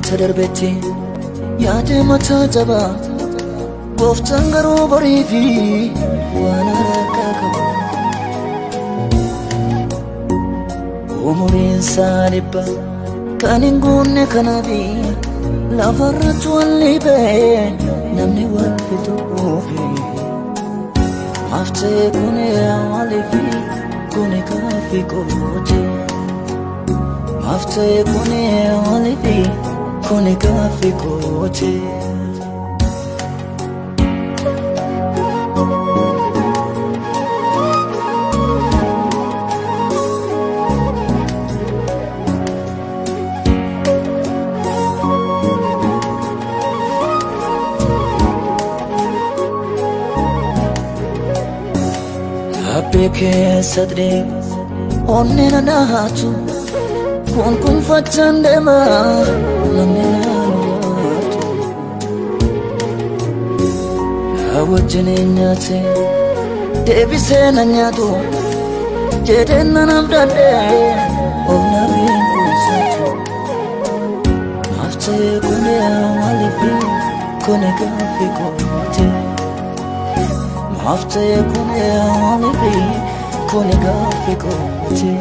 Wanta darbetti yaada mataa jabaa, gooftaan garuu borii fi waan harkaa qaba. Umuriin isaa dhibba kan hin guunne kanaafi lafarratti walli ba'e namni wal fixuufi. Maaf ta'e kuni maaliifi kuni gaaffii kooti. Maaf ta'e kuni maaliifi kuni gaaffii kooti. Laphee keessa deemu onnee na dhaatu kun kunfachaan deema namni na waatu. Na wajjin nyaate deebisee na nyaatu jedheen na namdadhee of na beekumsatu. Maaf ta'e kuni maaliifi kuni gaaffii kooti. Maaf ta'e kuni maaliifi kuni gaaffii kooti.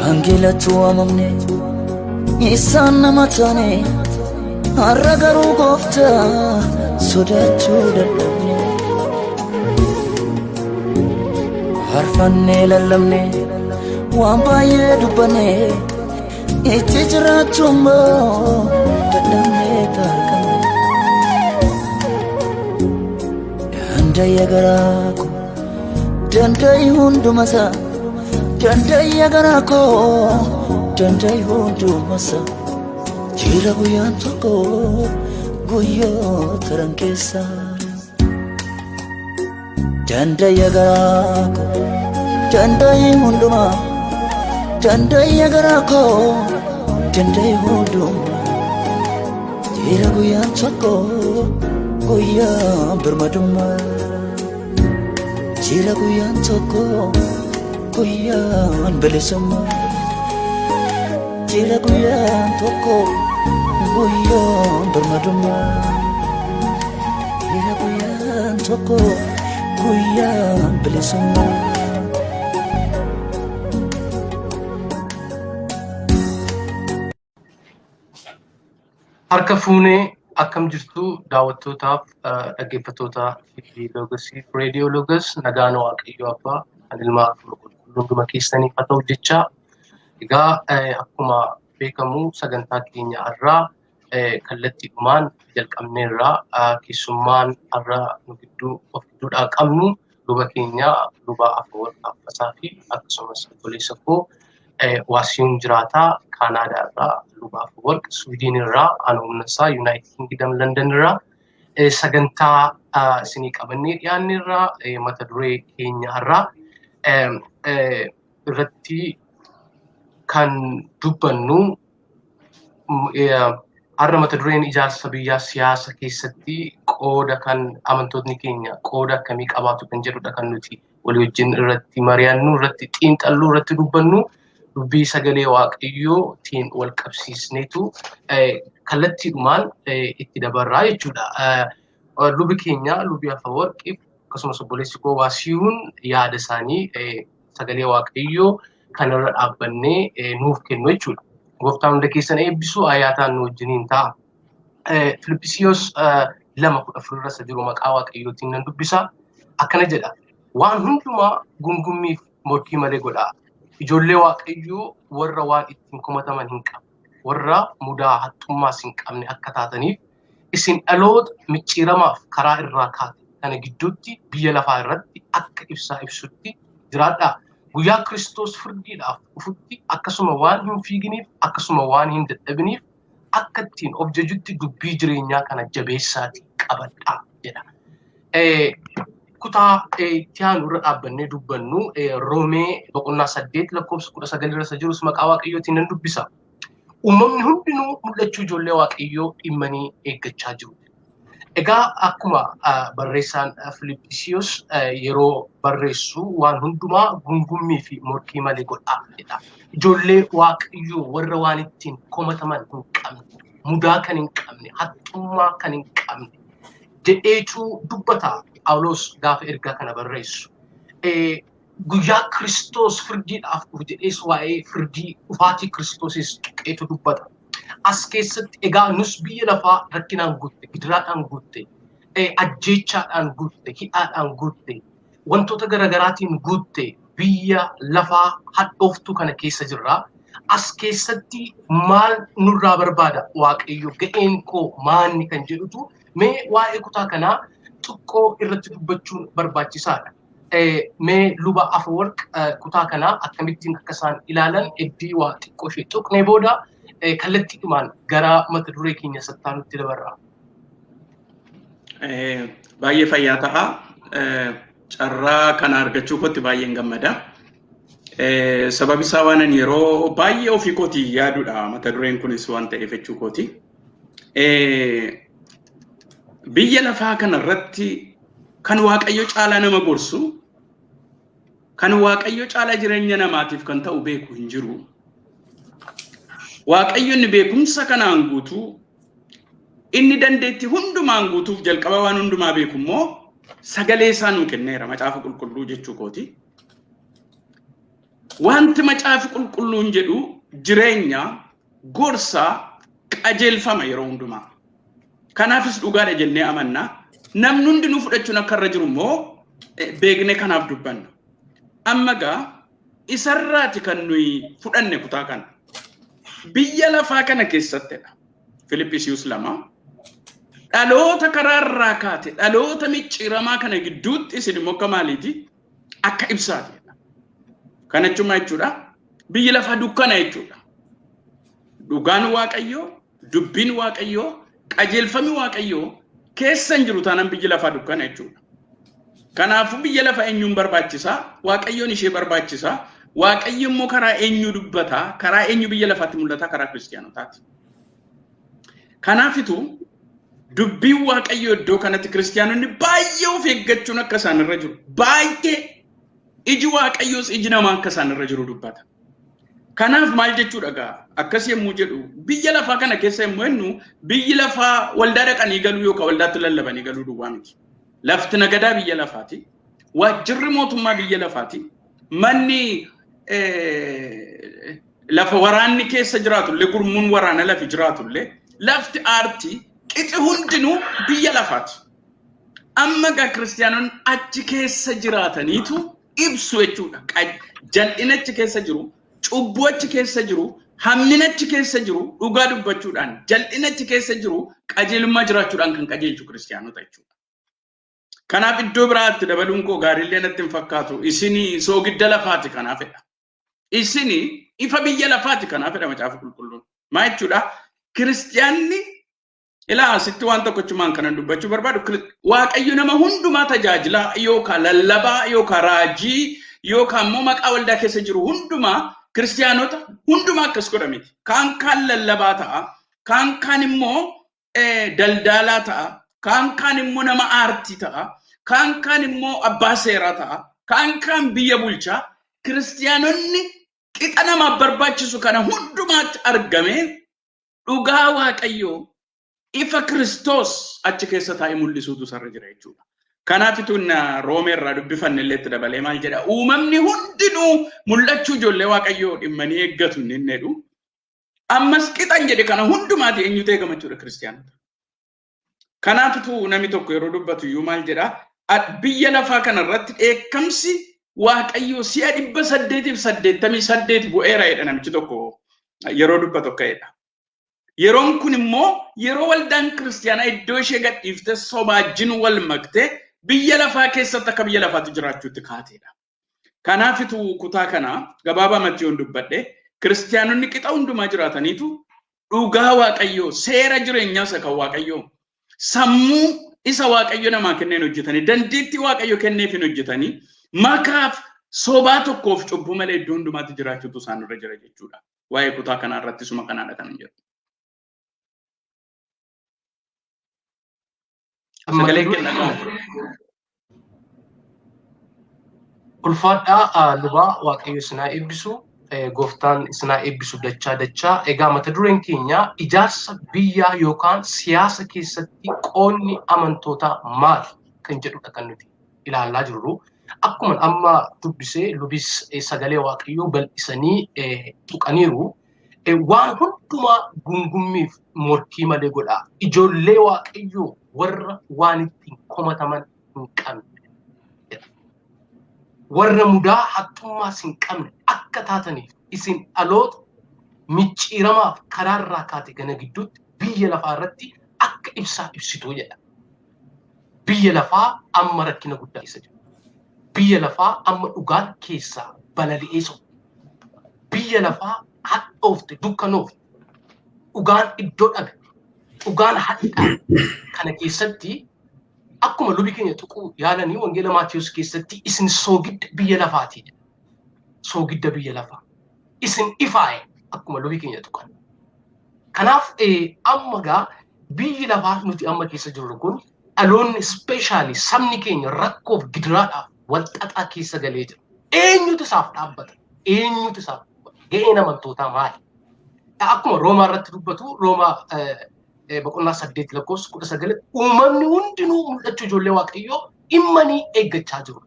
Wangeelatti waamamne isaan nama taane har'a garuu gooftaa sodaachuu dadhabne. Faarfannee lallabne waan baay'ee dubbanne itti jiraachuu immoo dadhabnee argamne. Dandayya garaa koo danda'i hundumasaa dandayya garaa koo danda'i hundumasaa jira guyyaan tokko guyyaa taran keessa. Dandayya garaa koo danda'i hundumaa dandayya garaa koo danda'i hundumaa jira guyyaan tokko guyyaa birmadummaa. Jira guyyaan tokko guyyaan bilisummaa. Jira guyyaan tokko guyyaan birmadummaa. Jira guyyaan tokko guyyaan bilisummaa. Harka fuunee akkam jirtu daawwattootaaf dhaggeeffattoota TV Logosii fi Reediyoo Logos, nagaan Waaqayyo Abbaa kan Ilmaa fi Qulqulluu hunduma keessaniif haa ta'u jecha. Egaa akkuma beekamu sagantaa keenya har'aa kallattiidhumaan jalqabneerra. Keessummaan har'a nu gidduu of gidduudhaa qabnu luba keenya luba Afawarq Taaffasaa fi akkasumas obboleessa koo Waasiyuun Jiraataa Kaanaadaa irraa, luba Afawarq Swiidin irraa, ana Humnasaa Yuunaayitid Kingdom London irraa sagantaa isinii qabannee dhiyaanne irraa mata duree keenya har'aa irratti kan dubbannu har'a mata dureen ijaarsa biyyaa siyaasa keessatti qooda kan amantootni keenya qooda akkamii qabaatu kan jedhudha kan nuti walii wajjin irratti mari'annu, irratti xiinxallu, irratti dubbannu, dubbii sagalee Waaqayyootiin wal qabsiisneetu kallattiidhumaan itti dabarraa jechuudha. Lubi keenya lubi Afawarqi akkasumas obboleessi koo Waasiyuun yaada isaanii sagalee Waaqayyoo kanarra dhaabbannee nuuf kennu jechuudha. Gooftaan hunda keessan eebbisu, ayyaataan nu wajjiniin ta'a. Filippisiyoos 2:14 irra isa jiru maqaa Waaqayyootiin nan dubbisa. Akkana jedha. Waan hundumaa gungummiif morkii malee godhaa. Ijoollee Waaqayyoo warra waan ittiin komataman hin qabne, warra mudaa haxxummaas hin qabne akka taataniif isin dhaloota micciiramaaf karaa irraa kaate kana gidduutti biyya lafaa irratti akka ibsaa ibsutti jiraadhaa. Guyyaa Kiristoos firdiidhaaf dhufutti akkasuma waan hin fiiginiif, akkasuma waan hin dadhabiniif akka ittiin of jajutti dubbii jireenyaa kana jabeessaatii qabadhaa jedha. Kutaa itti aanu irra dhaabbannee dubbannu Roomee boqonnaa 8 lakkoofsa 19 irra jirus maqaa Waaqayyootiin nan dubbisa. Uumamni hundinuu mul'achuu ijoollee Waaqayyoo dhimmanii eeggachaa jiru. Egaa akkuma barreessaan Filippisiyoos yeroo barreessu waan hundumaa gungummii fi morkii malee godhaa jedha. Ijoollee Waaqayyoo warra waan ittiin komataman hin qabne, mudaa kan hin qabne, haxxummaa kan hin qabne jedheetu dubbata Phaawulos gaafa ergaa kana barreessu. Guyyaa Kiristoos firdiidhaaf dhufu jedhees waa'ee firdii dhufaatii Kiristoosis tuqeetu dubbata. As keessatti egaa nus biyya lafaa rakkinaan guutte, gidiraadhaan guutte, ajjeechaadhaan guutte, hidhaadhaan guutte, wantoota garaagaraatiin guutte biyya lafaa hadhooftuu kana keessa jirra. As keessatti maal nurraa barbaada Waaqayyo, ga'een koo maanni kan jedhutu mee waa'ee kutaa kanaa xiqqoo irratti dubbachuun barbaachisaadha. Mee luba Afawarq kutaa kanaa akkamittiin akka isaan ilaalan eddii waa xiqqoo ishee tuqnee booda kallattiidhumaan gara mata duree keenya sattaanutti dabarra. Baay'ee fayyaa ta'a. Carraa kana argachuu kootti baay'een gammada. Sababi isaa waan ani yeroo baay'ee ofii kootii yaaduudha, mata dureen kunis waan ta'eef jechuu kooti. Biyya lafaa kanarratti kan Waaqayyo caalaa nama gorsu, kan Waaqayyo caalaa jireenya namaatiif kan ta'u beeku hin jiru. Waaqayyo inni beekumsa kanaan guutuu, inni dandeettii hundumaan guutuuf jalqaba waan hundumaa beeku immoo sagalee isaa nuu kenneera, macaafa qulqulluu jechuu kooti. Wanti macaafi qulqulluun jedhu jireenya, gorsa, qajeelfama yeroo hundumaa. Kanaafis dhugaadha jennee amanna. Namni hundinuu fudhachuun akka irra jiru immoo beeknee kanaaf dubbanna. Amma gaa isarraati kan nuyi fudhanne kutaa kana. Biyya lafaa kana keessattidha. Filippisiiyus 2. Dhaloota karaarraa kaate, dhaloota micciiramaa kana gidduutti isin immoo akka maaliiti? Akka ibsaati. Kana jechuun maal jechuudha? Biyyi lafaa dukkana jechuudha. Dhugaan Waaqayyoo, dubbiin Waaqayyoo, qajeelfami Waaqayyoo keessa hin jiru taanaan biyyi lafaa dukkana jechuudha. Kanaafuu biyya lafaa eenyuun barbaachisaa? Waaqayyoon ishee barbaachisaa. Waaqayyo immoo karaa eenyuu dubbataa? Karaa eenyu biyya lafaatti mul'ata? Karaa kiristiyaanotaati. Kanaafitu dubbiin Waaqayyoo iddoo kanatti kiristiyaanonni baay'ee of eeggachuun akka isaan irra jiru, baay'ee iji Waaqayyoos iji namaa akka isaan irra jiru dubbata. Kanaaf maal jechuudha gaa akkas yommuu jedhu, biyya lafaa kana keessa yommuu jennu biyyi lafaa waldaa dhaqanii galuu yookaan waldaatti lallabanii galuu duwwaa miti. Lafti nagadaa biyya lafaati. Waajjirri mootummaa biyya lafaati. Manni lafa waraanni keessa jiraatullee, gurmuun waraana lafi jiraatullee, lafti aartii qixi hundinuu biyya lafaati. Amma gaa kiristiyaanonni achi keessa jiraataniitu ibsu jechuudha. Jal'ina achi keessa jiru, cubbuu achi keessa jiru, hammina achi keessa jiru dhugaa dubbachuudhaan, jal'ina achi keessa jiru qajeelummaa jiraachuudhaan kan qajeelchu kiristiyaanota jechuudha. Kanaaf iddoo biraatti dabaluun koo gaariillee natti hin fakkaatu. Isini soogidda lafaati kanaafidha. Isini ifa biyya lafaati kanaafidha macaafa qulqulluun. Maa jechuudha? Kiristiyaanni ilaa asitti waan tokkochumaan kanan dubbachuu barbaadu, Waaqayyo nama hundumaa tajaajilaa yookaan lallabaa yookaan raajii yookaan immoo maqaa waldaa keessa jiru hundumaa, kiristiyaanota hundumaa akkas godha miti. Kaan kaan lallabaa ta'a, kaan kaan immoo daldaalaa ta'a, kaan kaan immoo nama aartii ta'a, kaan kaan immoo abbaa seeraa ta'a, kaan kaan biyya bulchaa. Kiristiyaanonni qixa namaaf barbaachisu kana hundumaatti argamee dhugaa Waaqayyoo, ifa Kiristoos achi keessa taa'ee mul'isuutu isarra jira jechuudha. Kanaafitu Roomee irraa dubbifanne illee itti dabalee maal jedha? Uumamni hundinuu mul'achuu ijoollee Waaqayyoo dhimmanii eeggatu inni jedhu. Ammas qixan jedhe kana hundumaati eenyutu eegama jechuudha? Kiristiyaanota. Kanaafitu namni tokko yeroo dubbatu iyyuu maal jedha? Biyya lafaa kanarratti dheekkamsi Waaqayyoo si'a 888 bu'eera jedha namichi tokko yeroo dubbatu akka jedha. Yeroon kun immoo yeroo waldaan kiristiyaanaa iddoo ishee gadhiiftee sobaajjin wal maktee biyya lafaa keessatti akka biyya lafaatti jiraachuutti kaateedha. Kanaafitu kutaa kana gabaabamatti yoon dubbadhe, kiristiyaanonni qixa hundumaa jiraataniitu dhugaa Waaqayyoo, seera jireenyaa isa kan Waaqayyoo, sammuu Isa Waaqayyo namaa kenneen hojjetanii, dandeettii Waaqayyo kenneef hin hojjetanii, makaaf sobaa tokkoof cubbuu malee iddoo hundumaatti jiraachuutu isaan irra jira jechuudha. Waa'ee kutaa kanaa irratti suma kanaadha kan jedhu. Sagalee kennaa. Ulfaadhaa lubaa, Waaqayyo isinaa eebbisu, gooftaan isinaa eebbisu dachaa dachaa. Egaa mata dureen keenya ijaarsa biyyaa yookaan siyaasa keessatti qoodni amantootaa maali kan jedhudha kan nuti ilaalaa jirru. Akkuma amma dubbisee lubis sagalee Waaqayyoo bal'isanii tuqaniiru. Waan hundumaa gungummiif morkii malee godhaa. Ijoollee Waaqayyoo warra waan ittiin komataman hin qabne, warra mudaa haxxummaas hin qabne akka taataniif isin dhaloota micciiramaaf karaarraa kaate gana gidduutti biyya lafaa irratti akka ibsaa ibsituu jedha. Biyya lafaa amma rakkina guddaa keessa jira. Biyya lafaa amma dhugaan keessaa balali'ee soba. Biyya lafaa hadhoofte, dukkanoofte, dhugaan iddoo dhabe, dhugaan hadhaa kana keessatti akkuma lubi keenya tuquu yaalanii wangeela Maatiyus keessatti isin soogidda biyya lafaati jedha. Soogidda biyya lafaa. Isin ifaa'e akkuma lubi keenya tuqan. Kanaaf amma gaa biyyi lafaa nuti amma keessa jirru kun dhaloonni, especially sabni keenya rakkoof gidiraadhaaf wal xaxaa keessa galee jira. Eenyutu isaaf dhaabbata? Eenyutu isaaf dhaabbata? Ga'een amantootaa maali? Akkuma Roomaa irratti dubbatu, Roomaa boqonnaa 8 lakkoofsa 19, uumamni hundinuu mul'achuu ijoollee Waaqayyoo dhimmanii eeggachaa jiru.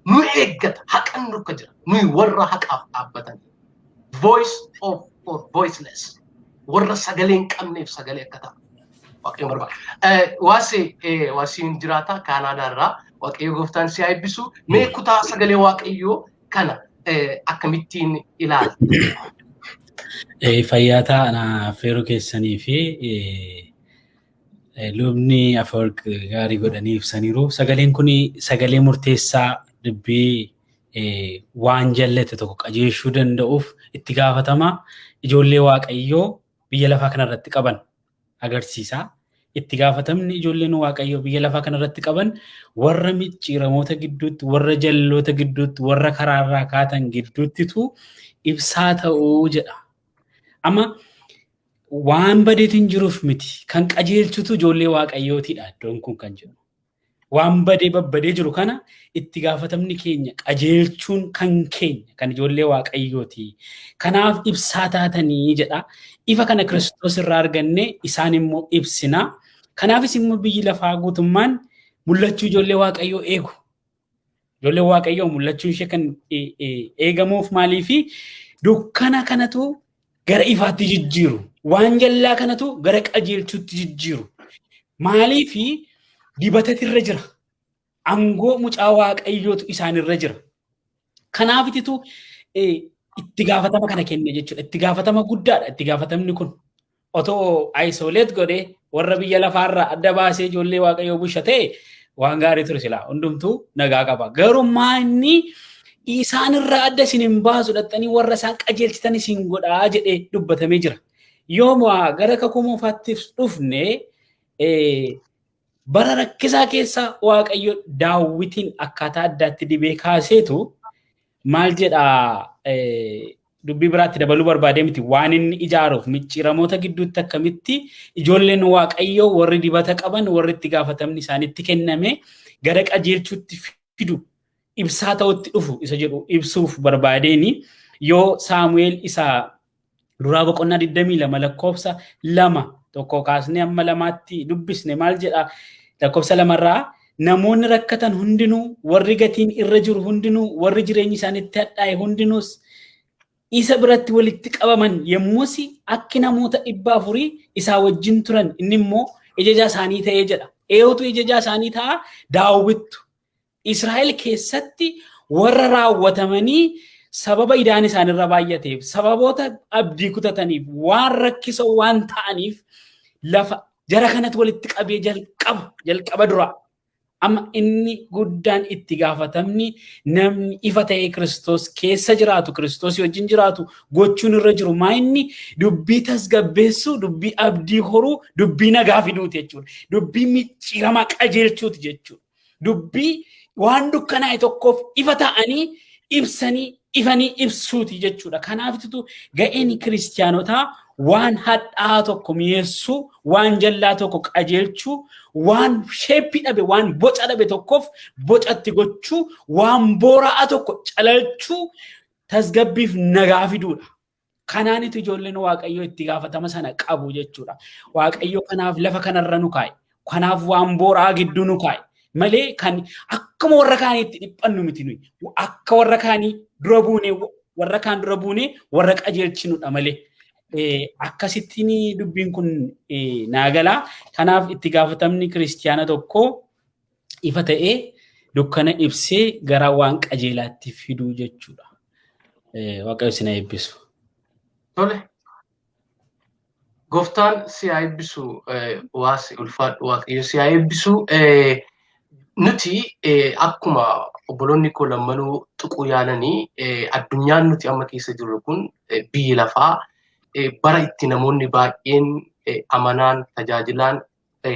Nu eeggata, haqan nurka jira. Nuyi warra haqaaf dhaabbatan. Voice of for voiceless. Warra sagalee hin qabneef sagalee akka ta'a Waaqayyo barbaada. Waasee waasiin jiraata Kaanaadaa irraa, Waaqayyo gooftaan si haa eebbisu. Mee kutaa sagalee Waaqayyoo kana akkamittiin ilaalta? Fayyaa ta'an affeeruu keessanii fi lubni Afawarq gaarii godhanii ibsaniiru. Sagaleen kun sagalee murteessaa, dubbii waan jallate tokko qajeelchuu danda'uuf itti gaafatama ijoollee Waaqayyoo biyya lafaa kanarratti qaban agarsiisa. Itti gaafatamni ijoolleen Waaqayyoo biyya lafaa kanarratti qaban warra micciiramoota gidduutti, warra jalloota gidduutti, warra karaarraa kaatan gidduuttitu ibsaa ta'uu jedha. Amma waan badeetu hin jiruuf miti. Kan qajeelchutu ijoollee Waaqayyootiidha iddoon kun kan jedhu. Waan badee babbadee jiru kana itti gaafatamni keenya qajeelchuun kan keenya, kan ijoollee Waaqayyooti. Kanaaf ibsaa taatanii jedha. Ifa kana Kiristoos irraa arganne, isaan immoo ibsina. Kanaafis immoo biyyi lafaa guutummaan mul'achuu ijoollee Waaqayyoo eegu. Ijoolleen Waaqayyoo mul'achuun ishee kan eegamuuf maaliifi? Dukkana kanatu gara ifaatti jijjiiru. Waan jallaa kanatu gara qajeelchuutti jijjiiru. Maaliifi? Dibatati irra jira. Aangoo mucaa Waaqayyootu isaanirra jira. Kanaafititu itti gaafatama kana kenne jechuudha. Itti gaafatama guddaadha itti gaafatamni kun. Otoo isolate godhee warra biyya lafaarraa adda baasee ijoollee Waaqayyoo busha ta'e waan gaarii ture silaa, hundumtuu nagaa qaba. Garuu inni isaanirraa adda isin hin baasu, dhaxxanii warra isaan qajeelchitan isin godhaa jedhee dubbatamee jira. Yooma gara kakuu moofaatti dhufne, bara rakkisaa keessa Waaqayyo Daawwitiin akkaataa addaatti dibee kaaseetu maal jedhaa? Dubbii biraatti dabaluu barbaadee miti, waan inni ijaaruuf micciiramoota gidduutti akkamitti ijoolleen Waaqayyoo warri dibata qaban, warri itti gaafatamni isaanitti kenname gara qajeelchuutti fidu, ibsaa ta'utti dhufu isa jedhu ibsuuf barbaadeeni. Yoo Saamu'eel isa duraa boqonnaa 22 lakkoofsa 2 tokko kaasnee amma lamaatti dubbisne maal jedha? Lakkoofsa lamarraa, namoonni rakkatan hundinuu, warri gatiin irra jiru hundinuu, warri jireenyi isaanitti hadhaa'e hundinuus isa biratti walitti qabaman. Yommus akki namoota 400 isaa wajjin turan, inni immoo ijajaa isaanii ta'ee jedha. Eenyutu ijajaa isaanii ta'a? Daawwittu. Israa'el keessatti warra raawwatamanii sababa idaan isaanirra baay'ateef, sababoota abdii kutataniif, waan rakkisoo waan ta'aniif, lafa jara kanatti walitti qabee jalqaba jalqaba dura. Amma inni guddaan itti gaafatamni namni ifa ta'ee Kiristoos keessa jiraatu, Kiristoos wajjin jiraatu gochuun irra jiru maa inni dubbii tasgabbeessuu, dubbii abdii horuu, dubbii nagaa fiduuti jechuudha. Dubbii micciiramaa qajeelchuuti jechuudha. Dubbii waan dukkanaa'e tokkoof ifa ta'anii ibsanii ifanii ibsuuti jechuudha. Kanaafitutu ga'een kiristiyaanotaa waan hadhaa tokko mi'eessuu, waan jallaa tokko qajeelchuu, waan sheeppii dhabe, waan boca dhabe tokkoof bocatti gochuu, waan boora'aa tokko calalchuu, tasgabbiif nagaa fiduudha. Kanaanitu ijoolleen Waaqayyoo itti gaafatama sana qabu jechuudha. Waaqayyo kanaaf lafa kanarra nu kaa'e. Kanaaf waan boora'aa gidduu nu kaa'e. Malee kan akkuma warra kaaniitti dhiphannu miti nuyi. Akka warra kaanii dura buunee warra kaan dura buunee warra qajeelchinudha malee. Akkasittiin dubbiin kun naa galaa. Kanaaf itti gaafatamni kiristiyaana tokkoo ifa ta'ee dukkana ibsee gara waan qajeelaatti fiduu jechuudha. Waaqayyo isin haa eebbisu. Tole. Gooftaan si haa eebbisu, waasi ulfaadhu, Waaqayyo si haa eebbisu. Nuti akkuma obboloonni koo lammanuu tuquu yaalanii, addunyaan nuti amma keessa jirru kun, biyyi lafaa, bara itti namoonni baay'een, amanaan tajaajilaan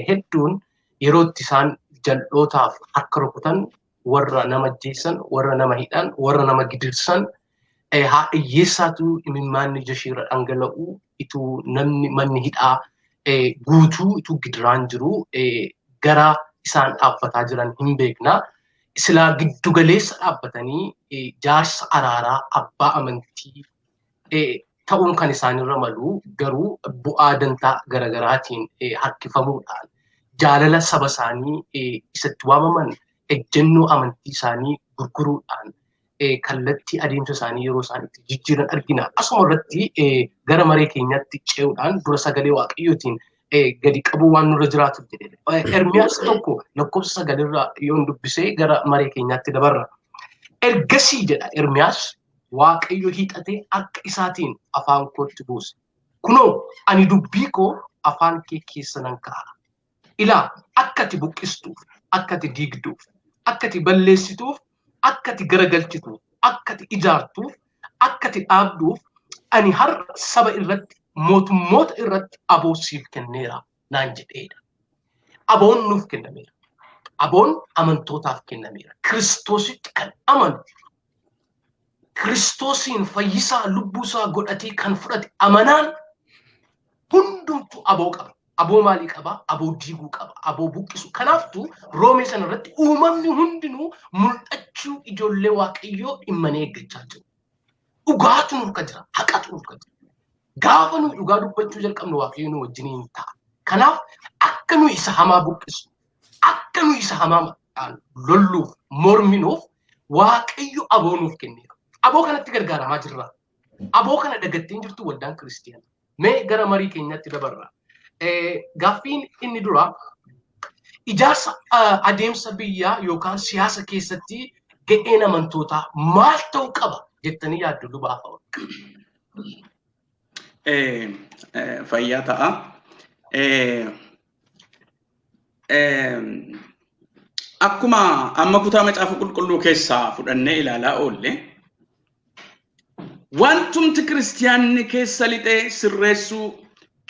hedduun yeroo itti isaan jal'ootaaf harka rukutan, warra nama ajjeessan, warra nama hidhan, warra nama gidirsan, haadha hiyyeessaatu imimmaanni ija isheerra dhangala'u, ituu namni manni hidhaa guutuu ituu gidiraan jiru gara isaan dhaabbataa jiran hin beekna. Silaa giddugaleessa dhaabbatanii jaarsa araaraa, abbaa amantii ta'uun kan isaanirra malu, garuu bu'aa dantaa garaagaraatiin harkifamuudhaan jaalala saba isaanii isatti waamaman, ejjennoo amantii isaanii gurguruudhaan kallattii adeemsa isaanii yeroo isaan itti jijjiiran argina. Asuma irratti gara maree keenyaatti ce'uudhaan dura sagalee Waaqayyootiin gadi qabuu waan nurra jiraatu jedhe. Ermiyaas 1 lakkoofsa 9 irraa yoon dubbisee gara maree keenyaatti dabarra. "Ergasii," jedha Ermiyaas, "Waaqayyo hiixatee akka isaatiin afaan kootti buuse. Kunoo, ani dubbii koo afaan kee keessa nan kaa'a. Ilaa, akka ati buqqistuuf, akka ati diigduuf, akka ati balleessituuf, akka ati garagalchituuf, akka ati ijaartuuf, akka ati dhaabduuf, ani har'a saba irratti, mootummoota irratti aboo siif kenneera naan jedheedha." Aboon nuuf kennameera. Aboon amantootaaf kennameera. Kiristoositti kan amanu, Kiristoosiin fayyisaa lubbuusaa godhatee kan fudhate amanaan hundumtuu aboo qaba. Aboo maalii qaba? Aboo diiguu qaba. Aboo buqqisu. Kanaaftuu Roomee sana irratti uumamni hundinuu mul'achuu ijoollee Waaqayyoo dhimmanii eeggachaa jiru. Dhugaatu nurka jira. Haqatu nurka jira. Gaafa nuyi dhugaa dubbachuu jalqabnu, Waaqayyo nu wajjiniin ta'a. Kanaaf akka nuyi isa hamaa buqqisnu, akka nuyi isa hamaa lolluuf, morminuuf Waaqayyo aboo nuuf kenneera. Aboo kanatti gargaaramaa jirra. Aboo kana dagatteen jirtu waldaan kiristiyaanaa. Mee gara marii keenyatti dabarra. Gaaffiin inni dura, ijaarsa adeemsa biyyaa yookaan siyaasa keessatti ga'een amantootaa maal ta'uu qaba jettanii yaaddu, lubaa fa'a? Fayyaa ta'a. Akkuma amma kutaa Macaafa Qulqulluu keessaa fudhannee ilaalaa oolle, wantumti kiristiyaanni keessa lixee sirreessuu,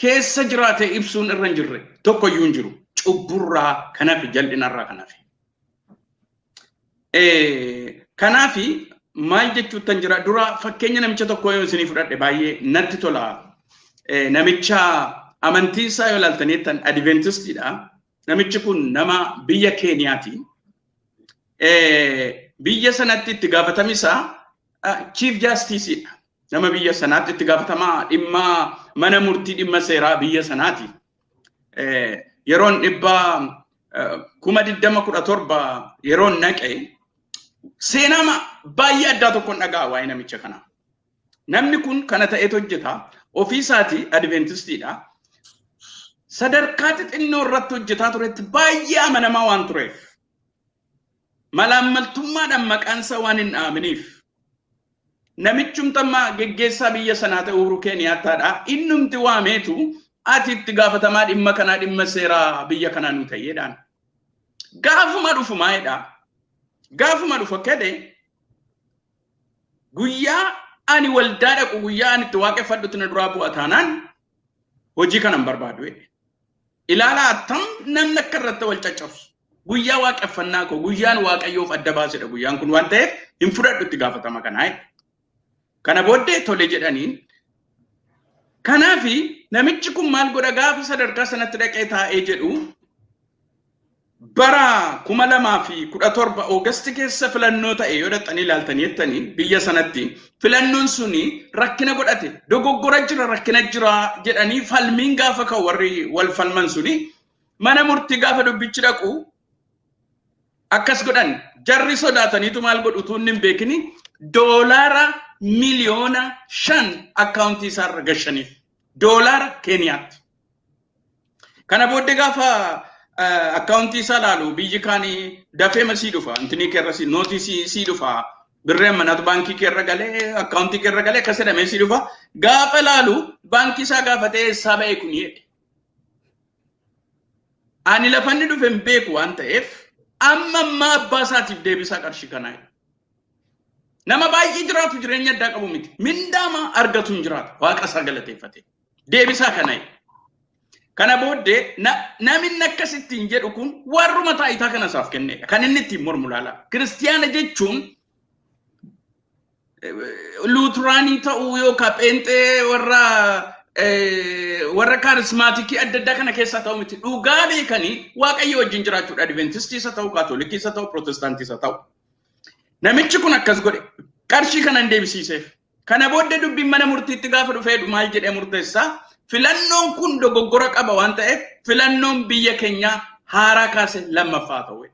keessa jiraate ibsuun irra hin jirre tokko iyyuu hin jiru. Cubburraa kan hafe, jal'inarraa kan hafe. Kanaafi maal jechuuttan jira, dura fakkeenya namicha tokko yoo isinii fudhadhe baay'ee natti tola. Namicha amantii isaa yoo ilaaltanii jettan Adventistiidha. Namichi kun nama biyya Keeniyaati. Biyya sanatti itti gaafatami isaa Chief Justiceidha. Nama biyya sanaatti itti gaafatamaa dhimma mana murtii, dhimma seeraa biyya sanaati. Yeroon dhibba 2017 yeroon naqe, seenaa baay'ee addaa tokkoon dhaga'a waa'ee namicha kanaa. Namni kun kana ta'etu hojjeta. Ofii isaatii Adventistiidha. Sadarkaa xixinnoo irratti hojjetaa turetti baay'ee amanamaa waan tureef, malaammaltummaadhaan maqaan isaa waan hin dhaaminiif, namichumtammaa geggeessaa biyya sanaa ta'e, Uhuru Keeniyaattaadha. Innumti waameetu, "Ati itti gaafatamaa dhimma kanaa, dhimma seeraa biyya kanaa nu ta'eedhaan." Gaafuma dhufu maalidha? Gaafuma dhufu akka guyyaa ani waldaa dhaqu, guyyaa ani itti waaqeffadhutti na duraa bu'a taanaan hojii kana hin barbaadu. Ilaalaa attam namni akka irratti wal caccabsu. Guyyaa waaqeffannaa koo, guyyaan waaqayyoof adda baasedha guyyaan kun waan ta'eef hin fudhadhu itti gaafatama kanaa. Kana booddee tole jedhaniin. Kanaafi namichi kun maal godha gaafa sadarkaa sanatti dhaqee taa'ee jedhu, bara 2017 Oogasti keessa filannoo ta'e yoo dhaqxanii ilaaltanii jettanii, biyya sanatti filannoon suni rakkina godhate, dogoggora jira, rakkina jira jedhanii falmiin gaafa ka'u, warri wal falman suni mana murtii gaafa dubbichi dhaqu akkas godhan. Jarri sodaataniitu maal godhu, utuu inni hin beekini $5 miliyoona akkaawuntii isaarra gashaniif, doolaara Keeniyaatti. Kana booddee gaafa akkaawuntii isaa laalu, biyyi kaanii dafee masii dhufa, intinii keerra si nootii sii dhufa, birreen manatu baankii keerra galee, akkaawuntii keerra galee akkas jedhamee sii dhufa. Gaafa laalu baankii isaa gaafatee, eessaa ba'e kun jedhe. Ani lafanni dhufe hin beeku waan ta'eef amma ammaa abbaa isaatiif deebisaa qarshii kanaa. Nama baay'ee jiraatu, jireenya addaa qabu miti. Mindaama argatu hin jiraatu. Waaqa isaa galateeffate. Deebisaa kana. Kana booddee namni akkasittiin jedhu kun warruma taayitaa kana isaaf kennedha. Kan inni ittiin mormu laala. Kiristiyaana jechuun Luuturaanii ta'uu yookaan Pheenxee warra kaarismaatikii adda addaa kana keessaa ta'u miti. Dhugaa beekanii Waaqayyo wajjin jiraachuudha. Adventistii isa ta'u, Kaatolikii isa ta'u, Pirootestaantii isa ta'u. Namichi kun akkas godhe. Qarshii kanan deebisiiseef. Kana booddee dubbiin mana murtiitti gaafa dhufee maal jedhee murteessaa? Filannoon kun dogoggora qaba waan ta'eef filannoon biyya keenyaa haaraa kaase lammaffaa ta'u.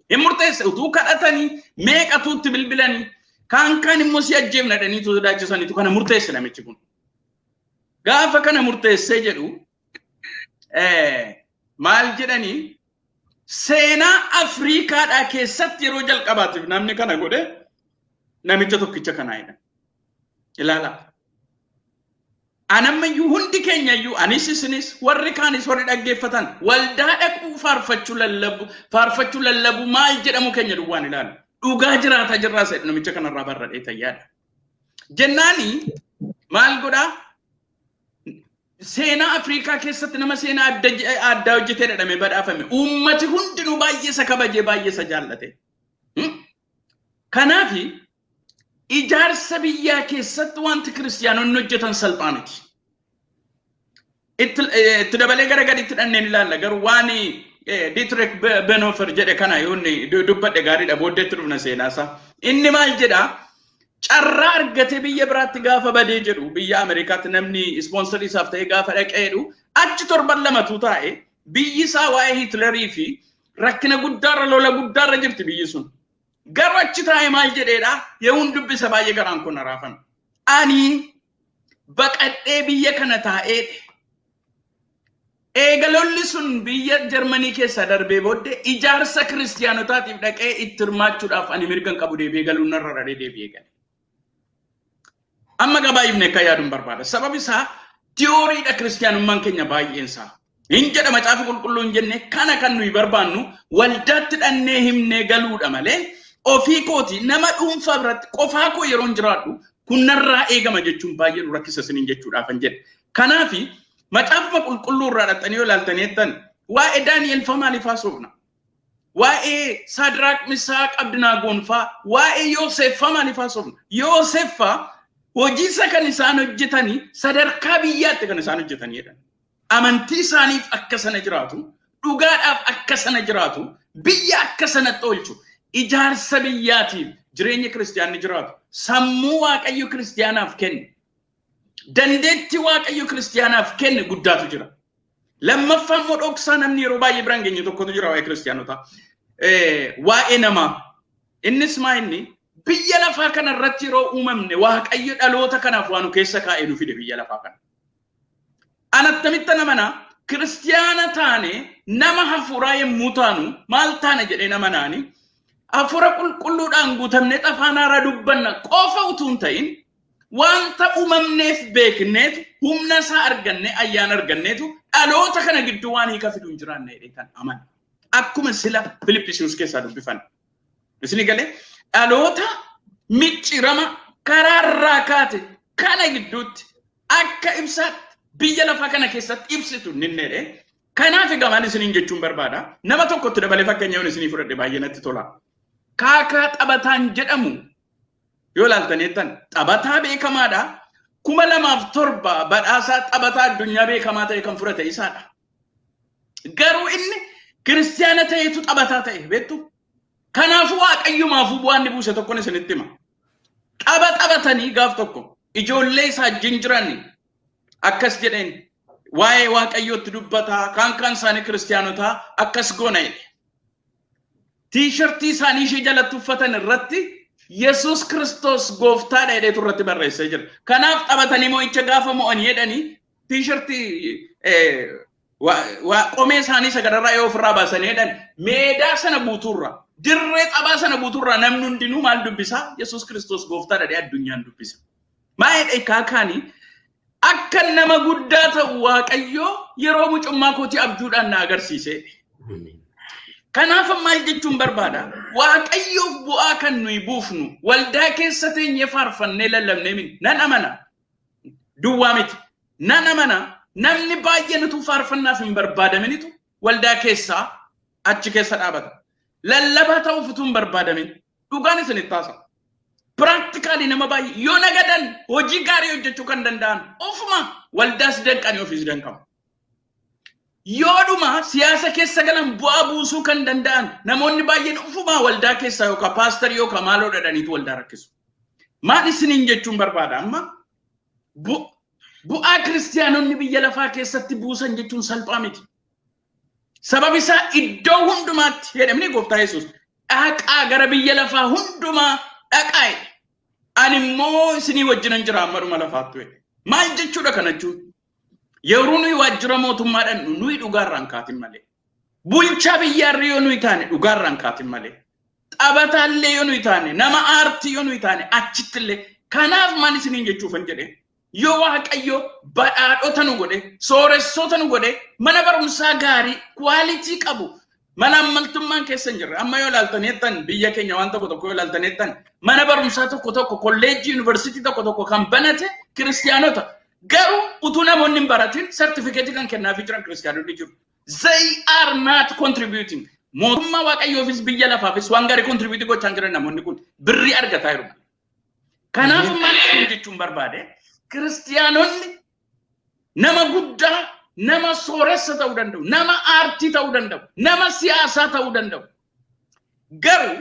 Hin murteesse. Utuu kadhatanii meeqatuutti bilbilanii, kaan kaan immoo si ajjeefna jedhanii sodaachisaniitu kana murteesse namichi kun. Gaafa kana murteessee jedhu maal jedhanii, seenaa Afriikaadhaa keessatti yeroo jalqabaatiif namni kana godhe namicha tokkicha kanaa jedhan. Ilaalaa. Anammayyuu, hundi keenyayyuu, anis isinis warri kaanis warri dhaggeeffatan, waldaa dhaquu, faarfachuu, lallabu, faarfachuu, lallabu maal jedhamu keenya duwwaan ilaalu. Dhugaa jiraataa jirraa sedhu namicha kanarraa barradhee tayyaadha. Jennaani maal godhaa? Seenaa Afrikaa keessatti nama seenaa adda addaa hojjetee jedhamee badhaafame. Uummati hundinuu baay'ee isa kabajee, baay'ee isa jaallate. Kanaafi ijaarsa biyyaa keessatti wanti kiristiyaanonni hojjetan salphaa miti. Itti dabalee gara gaditti dhanneen ilaalla, garuu waan Dietrich Bonhoeffer jedhe kana yoo inni dubbadhe gaariidha, booddeetti dhufna seenaasaa. Inni maal jedhaa? Carraa argatee biyya biraatti gaafa badee jedhu, biyya Ameerikaatti namni ispoonsarii isaaf ta'ee gaafa dhaqee jedhu, achi torban lamatu taa'e, biyyi isaa waa'ee Hitlerii fi rakkina guddaarra, lola guddaarra jirti biyyi sun. Garuu achi taa'ee maal jedheedha? Yeroon dubbisa baay'ee garaan kun raafame. Ani baqadhee biyya kana taa'ee eega lolli sun biyya Jarmanii keessa darbee booddee ijaarsa kiristiyaanotaatiif dhaqee itti hirmaachuudhaaf ani mirga hin qabu, deebi'ee galuun narra raree deebi'ee gale. Amma gabaayifne akka yaaduun barbaada. Sababi isaa tiyooriidha kiristiyaanummaan keenya baay'een isaa. Hin jedha Macaafa Qulqulluu hin jenne, kana kan nuyi barbaannu waldaatti dhannee himnee galuudha malee, ofii kooti nama dhuunfaa biratti qofaa koo yeroon jiraadhu kun narraa eegama jechuun baay'ee nu rakkisa isiniin jechuudhaaf kan jedhe. Kanaafi Macaafuma Qulqulluu irraa dhaqxanii yoo ilaaltanii jettan, waa'ee Daani'el fa maaliif haasofna? Waa'ee Saadiraaq, Misaaq, Abdinaagoon faa, waa'ee Yoosef fa maaliif haasofna? Yoosef fa hojii isa kan isaan hojjetanii sadarkaa biyyaatti kan isaan hojjetanii jedhan. Amantii isaaniif akka sana jiraatu, dhugaadhaaf akka sana jiraatu, biyya akka sanatti oolchu, ijaarsa biyyaatiif jireenya kiristiyaanni jiraatu, sammuu Waaqayyo kiristiyaanaaf kenne, dandeettii Waaqayyo kiristiyaanaaf kenne guddaatu jira. Lammaffaa immoo dhoksaa namni yeroo baay'ee biraan geenye tokkotu jira waa'ee kiristiyaanotaa. Waa'ee namaa. Innis maa inni biyya lafaa kana irratti yeroo uumamne Waaqayyo dhaloota kanaaf waan nu keessa kaa'ee nu fide biyya lafaa kana. Anattamitta namana kiristiyaana taane, nama hafuuraa yommuu taanu maal taane jedhee nama naani, hafuura qulqulluudhaan guutamnee afaan haaraa dubbanna qofa utuu hin ta'in, wanta uumamneef beekneetu, humna isaa arganne, ayyaana arganneetu dhaloota kana gidduu waan hiika fiduu hin jiraanne jedhee kan amana. Akkuma sila Filippisius keessaa dubbifan. Isin galee dhaloota micciirama karaarraa kaate kana gidduutti akka ibsaatti biyya lafaa kana keessatti ibsitu ninneedhe. Kanaaf egaa maal isiniin jechuun barbaada? Nama tokkotti dabalee fakkeenya yoon isinii fudhadhe baay'ee natti tola. Kaakaa taphataan jedhamu yoo ilaaltan jettan taphataa beekamaadha. 2007 badhaasaa taphataa addunyaa beekamaa ta'e kan fudhate isaadha. Garuu inni kiristiyaana ta'etu taphataa ta'e beektu. Kanaafuu waaqayyumaafuu bu'aan inni buuse tokkoon isinitti hima. Tapha taphatanii gaaf tokko ijoollee isaa wajjin jiran akkas jedheen waa'ee waaqayyootti dubbataa kaan kaan isaanii kiristiyaanotaa akkas goona jedhe. Tiishartii isaanii ishee jalatti uffatan irratti Yesuus Kiristoos gooftaadha jedheetu irratti barreessee jira. Kanaaf taphatanii mo'icha gaafa mo'anii jedhanii tiishartii qomee isaanii sagararraa yoo ofirraa baasanii jedhan meedaa sana guutuurra dirree taphaa sana guutuurraa namni hundinuu maal dubbisaa? Yesuus Kiristoos gooftaadha jedhee addunyaan dubbisa. Maa jedhe kaakaanii akka nama guddaa ta'u Waaqayyoo yeroo mucummaa kootii abjuudhaan na agarsiise. Kanaaf maal jechuun barbaada? Waaqayyoof bu'aa kan nuyi buufnu waldaa keessa teenyee faarfannee lallabnee miti. Nan amana. Duwwaa miti. Nan amana. Namni baay'een utuu faarfannaaf hin barbaadaminitu waldaa keessaa achi keessa dhaabata. Lallabaa ta'uuf utuu hin barbaadamin. Dhugaan isinitti taasa. Practically nama baay'ee yoo nagadan hojii gaarii hojjechuu kan danda'an ofuma waldaas danqanii ofiis danqamu. Yoodhuma siyaasa keessa galan bu'aa buusuu kan danda'an namoonni baay'een ofumaa waldaa keessaa yookaan paastarii yookaan maaloo dhadhaniitu waldaa rakkisu. Maal isiniin jechuun barbaada amma? Bu'aa kiristiyaanonni biyya lafaa keessatti buusan jechuun salphaa miti. Sabab isaa iddoo hundumaatti jedhamni gooftaa Yesuus dhaqaa gara biyya lafaa hundumaa dhaqaa jedhe. Ani immoo isinii wajjinan jira amma dhuma lafaatti jedhe. Maal jechuudha kana jechuun? Yeroo nuyi waajjira mootummaa dhaqnu nuyi dhugaarraan kaatin malee. Bulchaa biyyaarra yoo nuyi taane dhugaarraan kaatin malee. Taphataallee yoo nuyi taane nama aartii yoo nuyi taane achittillee. Kanaaf maal isiniin jechuufan jedhe? Yoo Waaqayyo badhaadhota nu godhe, sooressota nu godhe, mana barumsaa gaarii, quality qabu, mana ammaltummaan keessa hin jirre. Amma yoo ilaaltan jettan biyya keenya waan tokko tokko yoo ilaaltan jettan mana barumsaa tokko tokko kolleejjii yuunivarsiitii tokko tokko kan banate kiristiyaanota. Garuu utuu namoonni hin baratin sartifikeetii kan kennaafii jiran kiristiyaanonni jiru. They are not contributing. Mootummaa Waaqayyoofis biyya lafaafis waan gaarii contribute gochaa jiran namoonni kun birrii argataa jiru. Kanaaf maal jechuun barbaade? Kiristiyaanonni nama guddaa, nama sooressa ta'uu danda'u, nama aartii ta'uu danda'u, nama siyaasaa ta'uu danda'u. Garuu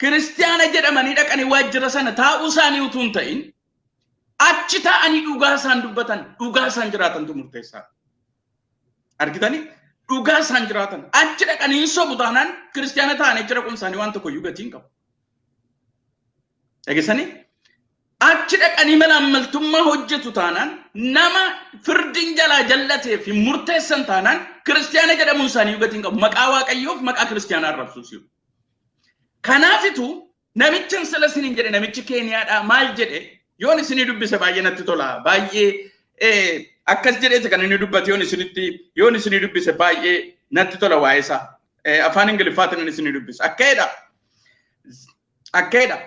kiristiyaana jedhamanii dhaqanii waajjira sana taa'uu isaanii utuu hin ta'in achi taa'anii dhugaa isaan dubbatan, dhugaa isaan jiraatantu murteessaadha. Argitanii? Dhugaa isaan jiraatan. Achi dhaqanii hin sobu taanaan kiristiyaana ta'anii achi dhaquun isaanii waan tokko iyyuu gatii hin qabu. Dhageessanii? Achi dhaqanii malaammaltummaa hojjetu taanaan nama firdiin jalaa jallateef hin murteessan taanaan kiristiyaana jedhamuun isaanii gatii hin qabu. Maqaa Waaqayyoof maqaa kiristiyaanaa arrabsuus jiru. Kanaafitu namicha sila isiniin jedhe namichi Keeniyaadhaa maal jedhe yoon isinii dubbise baay'ee natti tola. Baay'ee akkas jedheeti kan inni dubbate yoon isinii dubbise baay'ee natti tola waa'ee isaa. Afaan Ingiliffaatiin inni isinii dubbise. Akka jedha. Akka jedha.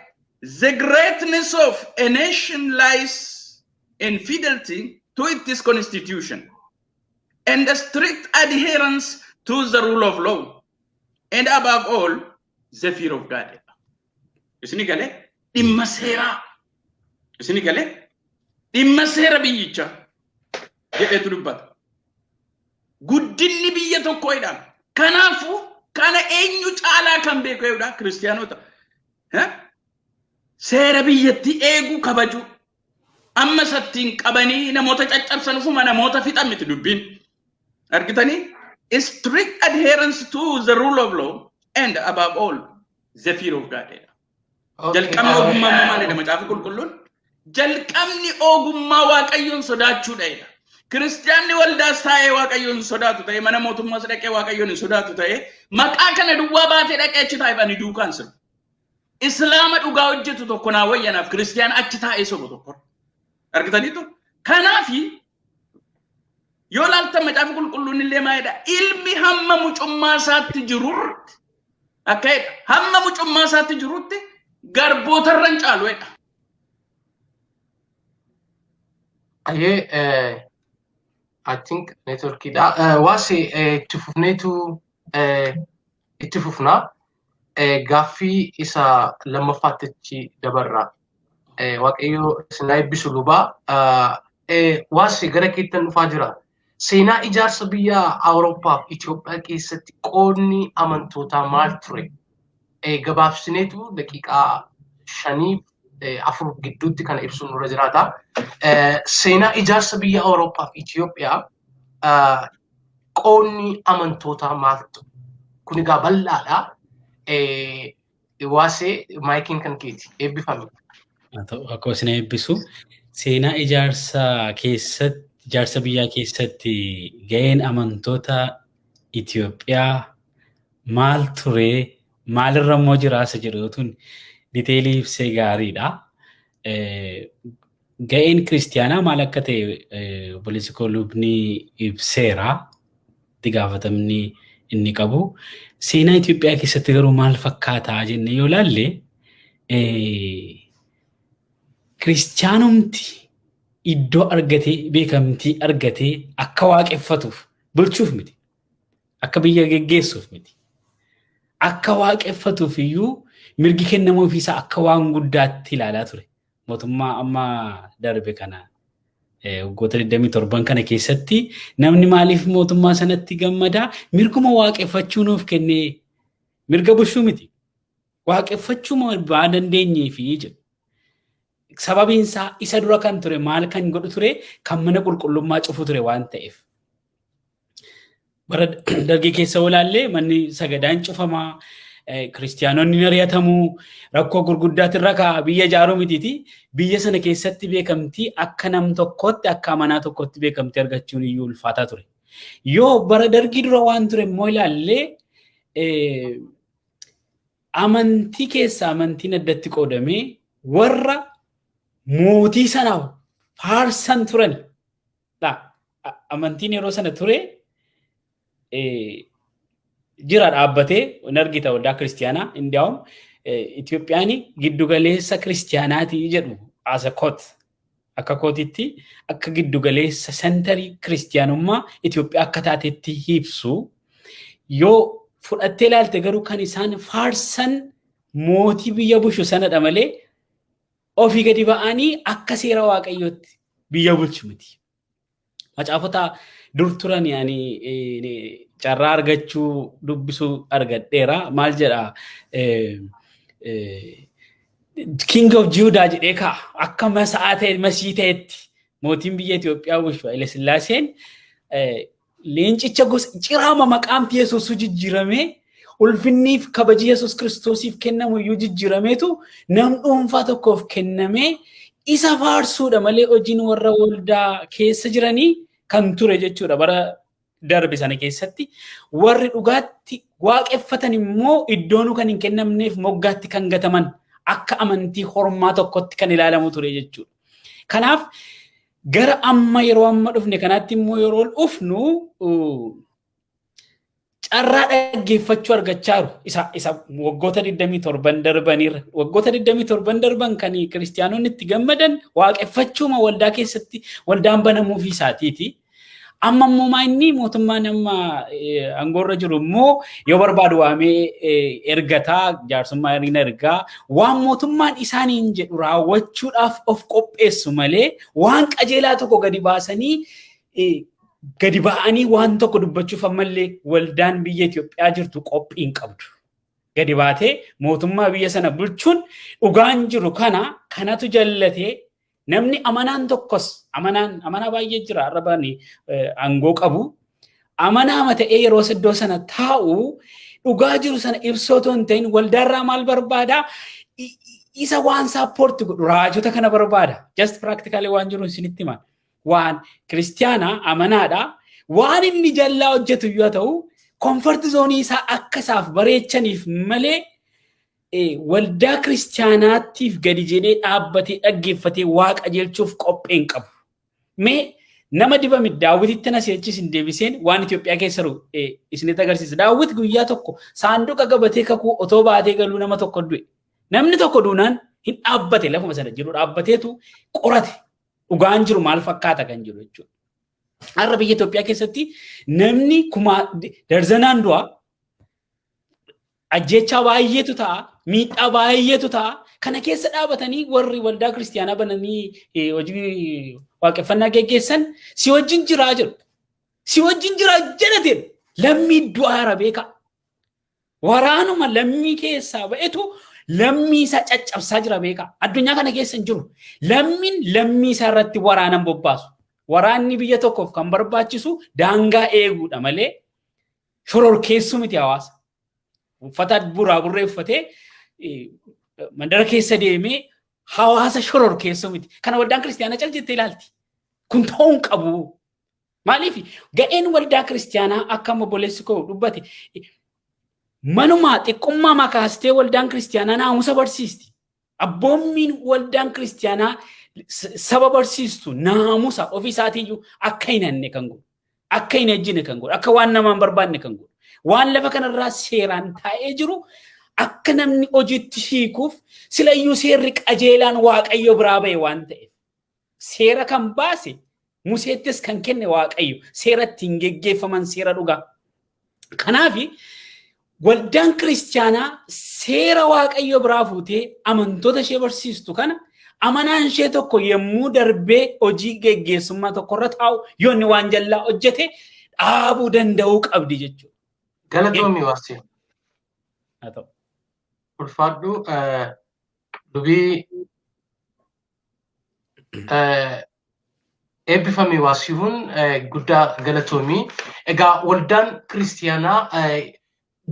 The greatness of a nation lies in fidelity to its constitution and a strict adherence to the rule of law and above all the fear of God. Isini galee dhimma seeraa. Isini galee dhimma seera biyyichaa jedhetu dubbata. Guddinni biyya tokko jedhama. Kanaafuu kana eenyu caalaa kan beeku jedhudha kiristiyaanota. Seera biyyattii eeguu kabajuu. Amma sattiin qabanii namoota caccabsan ufuma namoota fixan miti dubbiin. Argitanii? Strict adherence to the rule of law and above all the fear of God. Jalqabni ogummaa immoo maalidha macaafa qulqulluun? Jalqabni ogummaa Waaqayyoon sodaachuudha jedha. Kiristiyaanni waldaas taa'ee Waaqayyoon hin sodaatu ta'e mana mootummaas dhaqee Waaqayyoon hin sodaatu ta'e maqaa kana duwwaa baatee dhaqee achi taa'e ani duukaan sirbu. Islaama dhugaa hojjetu tokko naa wayyanaaf kiristiyaan achi taa'ee sobu tokko. Argitaniitu? Kanaafi Yoo laaltan macaafa qulqulluun illee maalidha? Ilmi hamma mucummaa isaatti jirutti akka jedha. Hamma mucummaa isaatti jirutti garbootarra hin caalu jedha. Ayyee I think networkiidha. Waasi itti fufneetu itti fufna. Gaaffii isa lammaffaatti achi dabarra. Waaqayyo isin eebbisu lubaa. Waasi gara keettan dhufaa jira. Seenaa ijaarsa biyya Awurooppaa fi Itoophiyaa keessatti qoodni amantootaa maal ture? Gabaabsineetu daqiiqaa 5 4 gidduutti kana ibsuun nurra jiraata. Seenaa ijaarsa biyya Awurooppaa fi Itoophiyaa qoodni amantootaa maal ture? Kun egaa bal'aadha. Waasee maayikiin kan keeti eebbifame. Akkuma isin eebbisu seenaa ijaarsa keessatti ijaarsa biyyaa keessatti ga'een amantoota Itoophiyaa maal ture maalirra immoo jiraasa jedhu yoo tun diteelii ibsee gaariidha. Ga'een kiristiyaanaa maal akka ta'e obboleessi koo lubni ibseera. Itti gaafatamni inni qabu. Seenaa Itoophiyaa keessatti garuu maal fakkaataa jennee yoo ilaalle kiristiyaanumti iddoo argatee beekamtii argatee akka waaqeffatuuf bulchuuf miti. Akka biyya geggeessuuf miti. Akka waaqeffatuuf iyyuu mirgi kennamuuf isaa akka waan guddaatti ilaalaa ture. Mootummaa amma darbe kana waggoota 27 kana keessatti namni maaliif mootummaa sanatti gammadaa mirguma waaqeffachuu nuuf kennee mirga bulchuu miti. Waaqeffachuu waan dandeenyee fi jedhu. Sababiin isaa isa dura kan ture maal kan godhu ture kan mana qulqullummaa cufu ture waan ta'eef. Bara dargii keessa olaallee manni sagadaan cufamaa, kiristiyaanonni ni ari'atamuu, rakkoo gurguddaatu irra ka'a biyya ijaaruu mitiiti. Biyya sana keessatti beekamtii akka nam tokkootti akka amanaa tokkootti beekamtii argachuun iyyuu ulfaataa ture. Yoo bara dargii dura waan ture immoo ilaallee amantii keessa amantiin addatti qoodamee warra mootii sanaaf faarsan turan. Amantiin yeroo sana ture jira dhaabbatee hin argita waldaa kiristiyaanaa indiyaawum Itoophiyaan giddugaleessa kiristiyaanaati jedhu as a quote akka kootitti akka giddugaleessa sentarii kiristiyaanummaa Itoophiyaa akka taatetti ibsu yoo fudhattee ilaalte garuu kan isaan faarsan mootii biyya bushu sanadha malee ofii gadi ba'anii akka seera waaqayyootti biyya bulchu miti. Macaafota dur turan ani carraa argachuu dubbisuu argadheera. Maal jedha King of Judah jedhee ka'a. Akka masa'aa ta'e masii ta'etti mootiin biyya Itoophiyaa bulchu Haile Sillaaseen leencicha gosa ciraama maqaamti Yesuus jijjiiramee ulfinniif kabaji Yesuus Kiristoosiif kennamu iyyuu jijjiirameetu nam dhuunfaa tokkoof kennamee isa faarsuudha malee hojiin warra waldaa keessa jiranii kan ture jechuudha bara darbe sana keessatti warri dhugaatti waaqeffatan immoo iddoonuu kan hin kennamneef moggaatti kan gataman akka amantii hormaa tokkotti kan ilaalamu ture jechuudha. Kanaaf gara amma yeroo amma dhufne kanaatti immoo yeroo dhufnu carraa dhaggeeffachuu argachaa jiru. Isa waggoota 27 darbaniirra. Waggoota 27 darban kan kiristiyaanonni itti gammadan waaqeffachuuma waldaa keessatti waldaan banamuufii isaatiiti. Amma immoo inni mootummaan amma aangoorra jiru immoo yoo barbaadu waamee ergataa jaarsummaa hin ergaa waan mootummaan isaaniin jedhu raawwachuudhaaf of qopheessu malee waan qajeelaa tokko gadi baasanii gadi ba'anii waan tokko dubbachuuf ammallee waldaan biyya Itoophiyaa jirtu qophii hin qabdu. Gadi baatee mootummaa biyya sana bulchuun dhugaan jiru kana kanatu jallatee namni amanaan tokkos amanaa baay'ee jira arrabaan aangoo qabu amanaama ta'ee yeroo iddoo sana taa'u dhugaa jiru sana ibsoo otoo hin ta'in waldaarraa maal barbaada isa waan support godhu raajota kana barbaada just practically waan jiru isinitti himan waan kiristiyaanaa amanaadha waan inni jallaa hojjetu yoo ta'u comfort zone isaa akka isaaf bareechaniif malee waldaa kiristiyaanaatiif gadi jedhee dhaabbatee dhaggeeffatee waa qajeelchuuf qophee hin qabu. Mee Nama dibame Daawwititti na si'achis hin deebiseen waan Itoophiyaa keessa jiru isinitti agarsiisa. Daawwit guyyaa tokko saanduqa gabatee kakuu otoo baatee galuu nama tokko du'e. Namni tokko duunaan hin dhaabbate, lafuma sana jiru dhaabbateetu qorate. Dhugaan jiru maal fakkaata kan jiru jechuudha. Har'a biyya Itoophiyaa keessatti namni kumaa darzanaan du'a, ajjeechaa baay'eetu ta'a, miidhaa baay'eetu ta'a. Kana keessa dhaabatanii warri waldaa kiristiyaanaa bananii hojii waaqeffannaa geggeessan si wajjin jiraa jedhu. Si wajjin jiraa jedhateen lammii du'aara beekaa. Waraanuma lammii keessaa ba'etu lammii isaa caccabsaa jira beekaa. Addunyaa kana keessa hin jiru. Lammiin lammii isaa irratti waraanan bobbaasu. Waraanni biyya tokkoof kan barbaachisu daangaa eeguudha malee shororkeessuu miti hawaasa. Uffata buraa burree uffatee mandara keessa deemee hawaasa shororkeessuu miti. Kana waldaan kiristiyaanaa cal jettee ilaalti. Kun ta'uu hin qabu. Maaliif ga'een waldaa kiristiyaanaa akka obboleessi koo dubbate manumaa xiqqummaa makaastee waldaan kiristiyaanaa naamusa barsiisti. Abboommiin waldaan kiristiyaanaa saba barsiistu naamusa ofii isaatiiyyuu akka hin hanne kan godhu, akka hin ejjine kan godhu, akka waan namaan barbaanne kan godhu, waan lafa kanarraa seeraan taa'ee jiru akka namni hojiitti hiikuuf silayyuu seerri qajeelaan Waaqayyo biraa ba'e waan ta'eef. Seera kan baase Museettis kan kenne Waaqayyo seera ittiin geggeeffaman seera dhugaa. Kanaaf waldaan kiristiyaanaa seera Waaqayyo biraa fuutee amantoota ishee barsiistu kana amanaan ishee tokko yommuu darbee hojii geggeessummaa tokkorra taa'u yoo inni waan jallaa hojjete dhaabuu danda'uu qabdi jechuudha. Galatoomii Waasii. Haa ta'u. Ulfaadhu lubii eebbifame Waasihuun, guddaa galatoomii. Egaa waldaan kiristiyaanaa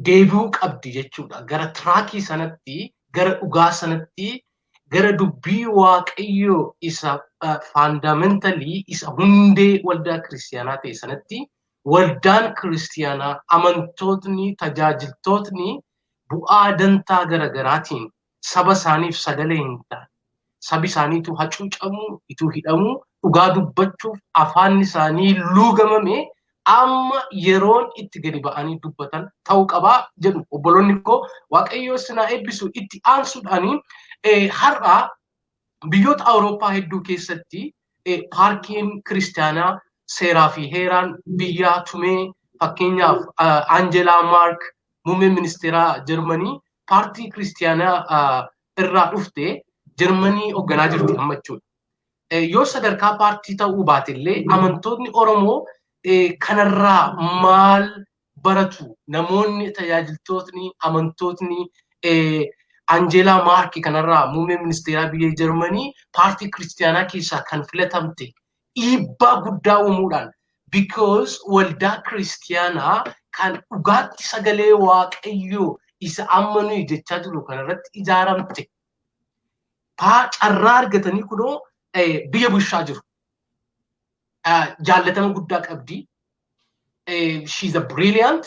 deebi'uu qabdi jechuudha. Gara track sanatti, gara dhugaa sanatti, gara dubbii Waaqayyoo isa fundamentally isa hundee waldaa kiristiyaanaa ta'e sanatti waldaan kiristiyaanaa, amantootni, tajaajiltootni bu'aa dantaa garaagaraatiin saba isaaniif sagalee hin taane, sabi isaaniitu hacuucamu, ituu hidhamu, dhugaa dubbachuuf afaan isaanii luugamame, amma yeroon itti gadi ba'anii dubbatan ta'uu qabaa jedhu obboloonni koo. Waaqayyo sinaa eebbisu. Itti aansuudhaanii har'a biyyoota Awurooppaa hedduu keessatti paartiin kiristaanaa seeraa fi heeraan biyyaa tumee, fakkeenyaaf Aanjelaa Maark, muummeen ministeeraa Jarmanii, paartii kiristaanaa irraa dhufte Jarmanii hoogganaa jirti amma jechuudha. Yoo sadarkaa paartii ta'uu baatellee amantoonni Oromoo kanarraa maal baratu? Namoonni, tajaajiltootni, amantootni Anjeelaa Maarki kanarraa, muummee ministeeraa biyya Jarmanii paartii kiristaanaa keessaa kan filatamte, dhiibbaa guddaa uumuudhaan, because waldaa kiristaanaa kan dhugaatti sagalee Waaqayyoo isa amma nuyi jechaa jirru kanarratti ijaaramte carraa argatanii kunoo biyya bulchaa jiru. Jaallatama guddaa qabdi. She's a brilliant.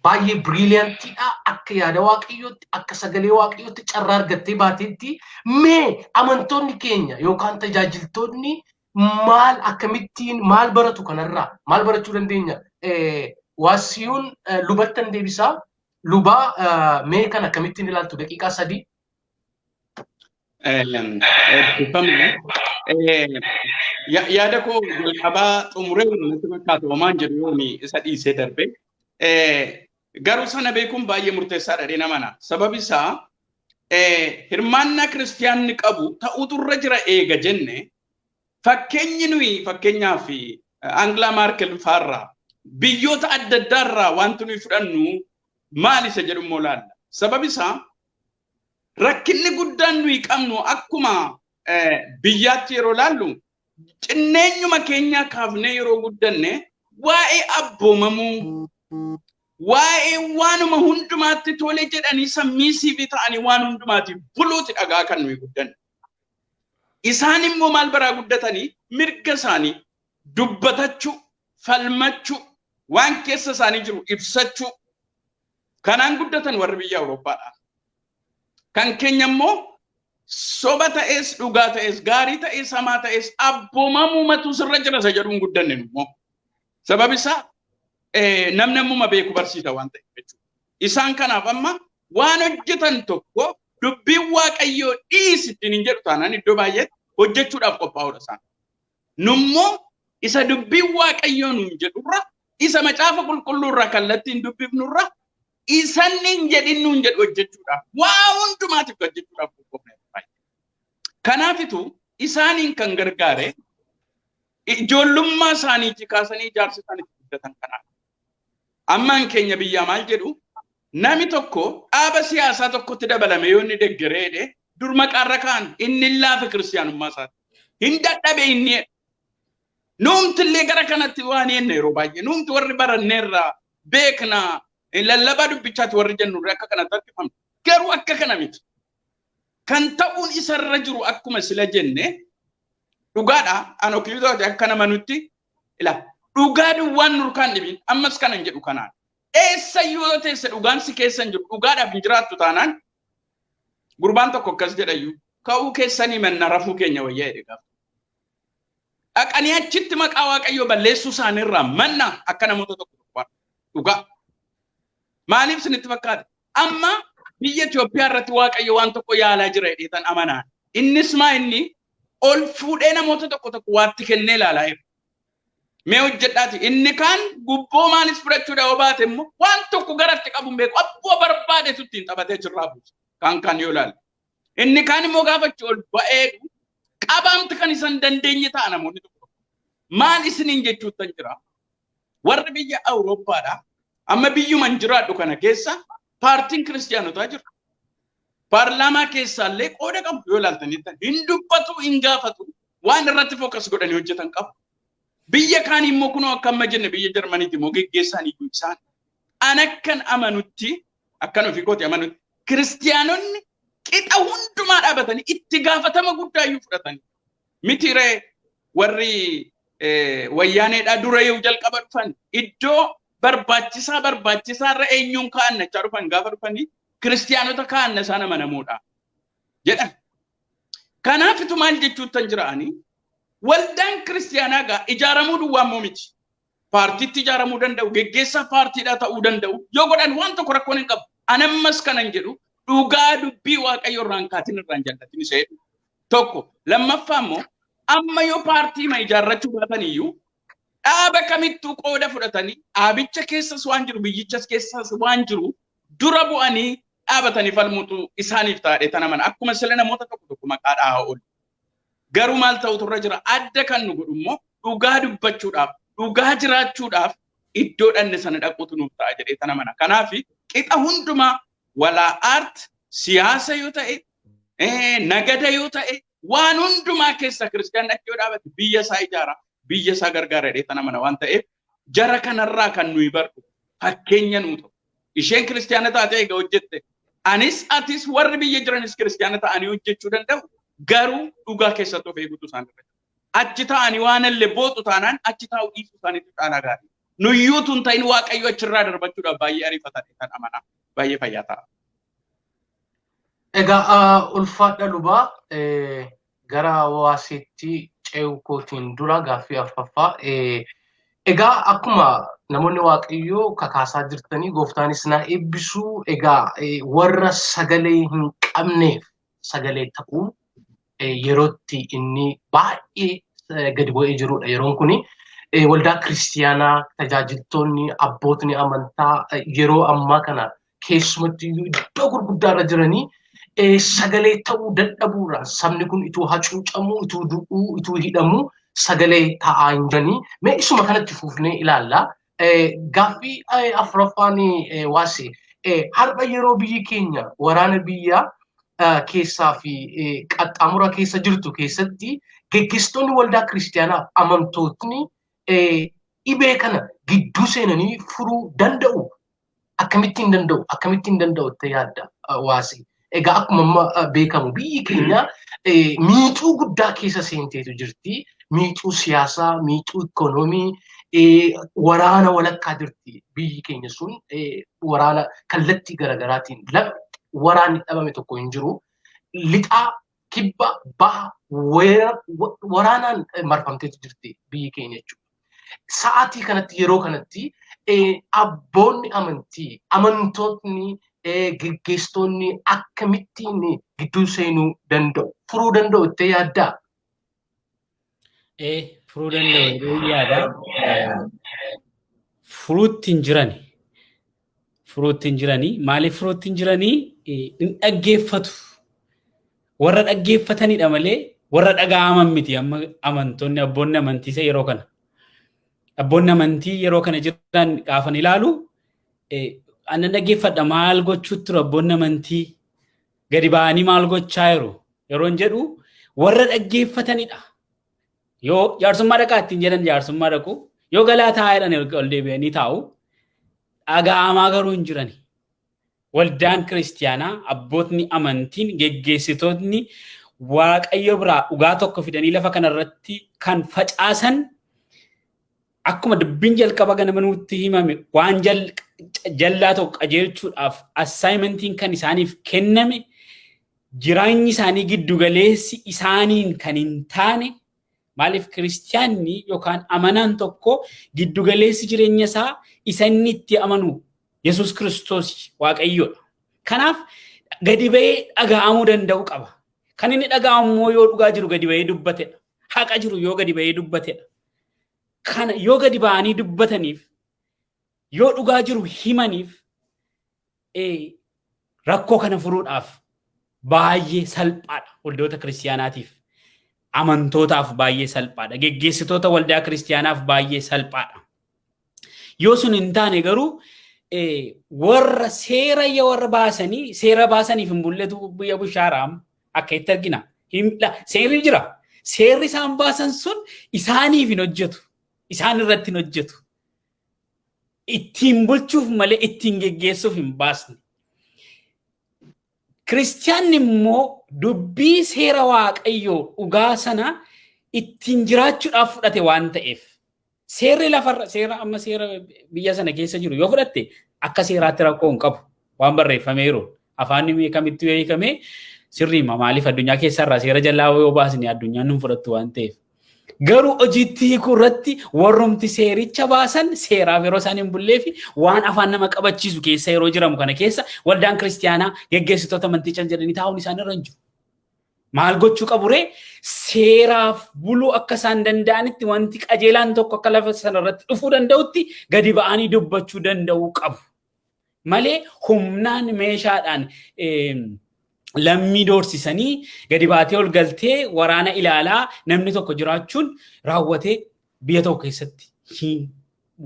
Baay'ee brilliantiidha. Akka yaada Waaqayyootti, akka sagalee Waaqayyootti carraa argattee baateetti. Mee amantoonni keenya yookaan tajaajiltoonni maal, akkamittiin maal baratu kanarraa? Maal barachuu dandeenya? Waasiyuun lubattan deebisaa. Lubaa, mee kan akkamittiin ilaaltu, daqiiqaa 3? Eebbifame. Yaada koo jalqabaa xumuree natti fakkaatu homaan jedhu yooni isa dhiisee darbe. Garuu sana beekuun baay'ee murteessaadha jedhee namana. Sababi isaa hirmaannaa kiristiyaanni qabu ta'uutu irra jira eega jenne, fakkeenyi nuyi fakkeenyaaf Angela Merkel faarraa, biyyoota adda addaarraa wanti nuyi fudhannu maal isa jedhu immoo laalla. Sababi isaa rakkinni guddaan nuyi qabnu akkuma biyyaatti yeroo laallu cinneenyuma keenyaa kaafnee yeroo guddanne waa'ee abboomamuu, waa'ee waanuma hundumaatti tole jedhanii submissive ta'anii waan hundumaatiif buluuti dhagaa kan nuyi guddanne. Isaan immoo maal baraa guddatanii? Mirga isaanii dubbatachuu, falmachuu, waan keessa isaanii jiru ibsachuu kanaan guddatan warri biyya Awurooppaadha. Kan keenya immoo Soba ta'es, dhugaa ta'es, gaarii ta'es, hamaa ta'es, abboomamumatu sirra jira isa jedhuun guddanne immoo. Sababi isaa namni ammuma beeku barsiisa waan ta'eef jechuudha. Isaan kanaaf amma waan hojjetan tokko dubbiin Waaqayyoo dhiisi ittiin hin jedhu taanaan iddoo baay'eetti hojjechuudhaaf qophaa'uudha isaan. Nummoo isa dubbiin Waaqayyoo nuun jedhurra, isa macaafa qulqulluurra kallattiin dubbifnurra, isan hin jedhin nuun jedhu hojjechuudhaaf, waa hundumaatiif hojjechuudhaaf qophoofne. Kanaafitu isaaniin kan gargaare ijoollummaa isaaniitii kaasanii ijaarsa isaaniitti guddatan kanaaf. Ammaan keenya biyyaa maal jedhu, nami tokko dhaaba siyaasaa tokkotti dabalame yoo inni deggeree jedhe, dur maqaarra kaan inni laafe kiristiyaanummaa isaati. Hin dadhabe inni. Nuumtillee gara kanatti waan jenne yeroo baay'ee nuumti warri baranneerra beekna, lallabaa dubbichaati warri jennu akka kanatti harkifamne. Garuu akka kana miti. Kan ta'uun isarra jiru akkuma sila jenne dhugaadha. An okiitooti akka nama nutti ila dhugaa duwwaan nurkaan dhibin ammas kanan jedhu kanaan. Eessayyuu yoo teesse dhugaan si keessa hin jiru, dhugaadhaaf hin jiraattu taanaan, gurbaan tokko akkas jedhayyuu, ka'uu keessanii manna rafuu keenya wayyaa jedhe gaafa. Dhaqanii achitti maqaa Waaqayyoo balleessuu isaaniirraa manna akka namoota tokko tokko dhugaa. Maaliif isinitti fakkaate? Amma biyya Itoophiyaa irratti Waaqayyo waan tokko yaalaa jira jedheetan amanaan. Innis maa inni ol fuudhee namoota tokko tokko waatti kennee ilaalaa jira. Mee hojjedhaati. Inni kaan gubboo maalis fudhachuudha yoo baate immoo waan tokko garatti qabu hin beeku. Abboo barbaadetu ittiin taphatee jirraa buusa. Kaan kaan yoo ilaalle. Inni kaan immoo gaafa ol ba'ee qabaamti kan isan dandeenye ta'a namoonni tokko. Maal isiniin jechuuttan jira? Warri biyya Awurooppaadha. Amma biyyuman jiraadhu kana keessa paartiin kiristiyaanotaa jiru. Paarlaamaa keessaallee qooda qabu yoo ilaaltanitti, hin dubbatu, hin gaafatu, waan irratti focus godhanii hojjetan qabu. Biyya kaan immoo kunoo akka amma jenne biyya Jarmaniitti immoo geggeessaan iyyuu isaan. An akkan amanutti, akkan ofii kooti amanutti, kiristiyaanonni qixa hundumaa dhaabatanii itti gaafatama guddaa iyyuu fudhatanii. Miti ree, warri wayyaaneedhaa dura yoo jalqaba dhufan iddoo barbaachisaa barbaachisaa irra eenyuun kaa'annachaa dhufan, gaafa dhufanii kiristiyaanota kaa'anna isaan amanamuudha jedhan. Kanaafitu maal jechuuttan jira'anii, waldaan kiristiyaanaa gaa ijaaramuu duwwaa immoo miti. Paartiitti ijaaramuu danda'u, geggeessaa paartiidhaa ta'uu danda'u. Yoo godhan waan tokko rakkoon hin qabu. Anammas kanan jedhu dhugaa dubbii Waaqayyo irraan kaatin irraan jallatin isa jedhu. Tokko. Lammaffaa immoo amma yoo paartii ma ijaarrachuu baatan iyyuu dhaaba kamittuu qooda fudhatanii dhaabicha keessas waan jiru, biyyichas keessas waan jiru dura bu'anii dhaabatanii falmuutu isaaniif taa'ee tana mana akkuma sila namoota tokko tokko maqaa dhahaa oolu. Garuu maal ta'utu irra jira? Adda kan nu godhu immoo dhugaa dubbachuudhaaf, dhugaa jiraachuudhaaf iddoo dhanne sana dhaquutu nuuf ta'a jedhee tana mana. Kanaaf qixa hundumaa walaa art siyaasa yoo ta'e, nagada yoo ta'e, waan hundumaa keessa kiristiyaan achi yoo dhaabate biyya isaa ijaara, biyya isaa gargaara jedhee tana mana waan ta'eef, jara kanarraa kan nuyi barru fakkeenya nuu ta'u. Isheen kiristiyaana taate egaa hojjette. Anis, atis, warri biyya jiranis kiristiyaana ta'anii hojjechuu danda'u. Garuu dhugaa keessatti of eeguutu isaan irra jira. Achi ta'anii waan illee booxu taanaan achi taa'uu dhiisuu isaaniitu caalaa gaarii. Nuyyuutu hin ta'in Waaqayyo achirraa darbachuudhaaf baay'ee ariifatan kan amanaa. Baay'ee fayyaa ta'a. Egaa ulfaadha lubaa, gara hawaaseetti ce'uu kootiin dura gaaffii afuraffaa. Egaa akkuma namoonni Waaqayyoo kakaasaa jirtanii, gooftaanis naa eebbisuu, egaa warra sagalee hin qabneef sagalee ta'uun yerootti inni baay'ee gadi bu'ee jirudha yeroon kuni. Waldaa kiristiyaanaa tajaajiltoonni, abbootni amantaa yeroo ammaa kana keessumatti iddoo gurguddaa irra jiranii sagalee ta'uu dadhabuurraan sabni kun ituu hacuucamuu, ituu du'uu, ituu hidhamuu sagalee ta'aa hin jiranii. Mee isuma kanatti fuufnee ilaalla. Gaaffii afuraffaan waase, har'a yeroo biyyi keenya waraana biyyaa keessaa fi qaxxaamura keessa jirtu keessatti geggeessitoonni waldaa kiristiyaanaa, amantootni dhibee kana gidduu seenanii furuu danda'u. Akkamittiin danda'u? Akkamittiin danda'u itti yaadda, waase? Egaa akkuma amma beekamu biyyi keenya miixuu guddaa keessa seenteetu jirti. Miixuu siyaasaa, miixuu ikoonoomii, waraana walakkaa jirti biyyi keenya sun, waraana kallattii garaagaraatiin waraanni dhabame tokko hin jiru. Lixaa Kibba baha waraanaan marfamteetu jirti biyyi keenya jechuudha. Sa'aatii kanatti, yeroo kanatti, abboonni amantii, amantootni, geggeessitoonni akkamittiin gidduu seenuu danda'u? Furuu danda'u jettee yaaddaa? Furuu danda'u jedhee yaada. Furuutti hin jirani. Furuutti hin jirani. Maaliif furuutti hin jiranii? Hin dhaggeeffatu. Warra dhaggeeffatanidha malee warra dhaga'aman miti amma amantoonni, abboonni amantii isa yeroo kana. Abboonni amantii yeroo kana jiran gaafan ilaalu, anan dhaggeeffadha, maal gochuutti ture, abboonni amantii gadi ba'anii maal gochaa jiru yeroon jedhu, warra dhaggeeffatanidha. Yoo jaarsummaa dhaqaa ittiin jedhan jaarsummaa dhaqu, yoo galaa taa'aa jedhan ol deebi'anii taa'u, dhaga'amaa garuu hin jirani. Waldaan kiristiyaanaa, abbootni amantiin, geggeessitootni Waaqayyo biraa dhugaa tokko fidanii lafa kanarratti kan facaasan, akkuma dubbiin jalqaba ganama nutti himame, waan jallaa tokko qajeelchuudhaaf assignmentiin kan isaaniif kenname, jireenyi isaanii giddugaleessi isaaniin kan hin taane. Maaliif? Kiristiyaanni yookaan amanaan tokko giddugaleessi jireenya isaa isa inni itti amanu Yesuus Kiristoos Waaqayyoodha. Kanaaf gadi ba'ee dhaga'amuu danda'u qaba. Kan inni dhaga'amu immoo yoo dhugaa jiru gadi ba'ee dubbatedha. Haqa jiru yoo gadi ba'ee dubbatedha. Kana yoo gadi ba'anii dubbataniif, yoo dhugaa jiru himaniif, rakkoo kana furuudhaaf baay'ee salphaadha waldoota kiristiyaanaatiif. Amantootaaf baay'ee salphaadha. Geggeessitoota waldaa kiristiyaanaaf baay'ee salphaadha. Yoo sun hin taane garuu, warra seera warra baasanii seera baasaniif hin bulletu biyya bushaaraam akka itti argina. Seerri jira. Seerri isaan baasan sun isaaniif hin hojjetu. Isaan irratti hin hojjetu. Ittiin bulchuuf malee ittiin geggeessuuf hin baasne. Kiristiyaanni immoo dubbii seera Waaqayyoo dhugaa sana ittiin jiraachuudhaaf fudhate waan ta'eef, seerri lafarra, seera amma seera biyya sana keessa jiru yoo fudhatte, akka seeraatti rakkoo hin qabu waan barreeffameeru. Afaan kamittuu yoo hiikame sirriima. Maaliif? Addunyaa keessarraa seera jalaa yoo baasne addunyaan nu fudhattu waan ta'eef. Garuu hojiitti hiikuu irratti warrumti seericha baasan seeraaf yeroo isaan hin bullee fi waan afaan nama qabachiisu keessa yeroo jiramu kana keessa, waldaan kiristiyaanaa, geggeessitoota amantii cal jedhanii taa'uun isaan irra hin jiru. Maal gochuu qabu ree? Seeraaf buluu akka isaan danda'anitti, wanti qajeelaan tokko akka lafa sanarratti dhufuu danda'utti gadi ba'anii dubbachuu danda'uu qabu. Malee humnaan meeshaadhaan lammii doorsisanii gadi baatee ol galtee waraana ilaalaa namni tokko jiraachuun raawwatee biyya tokko keessatti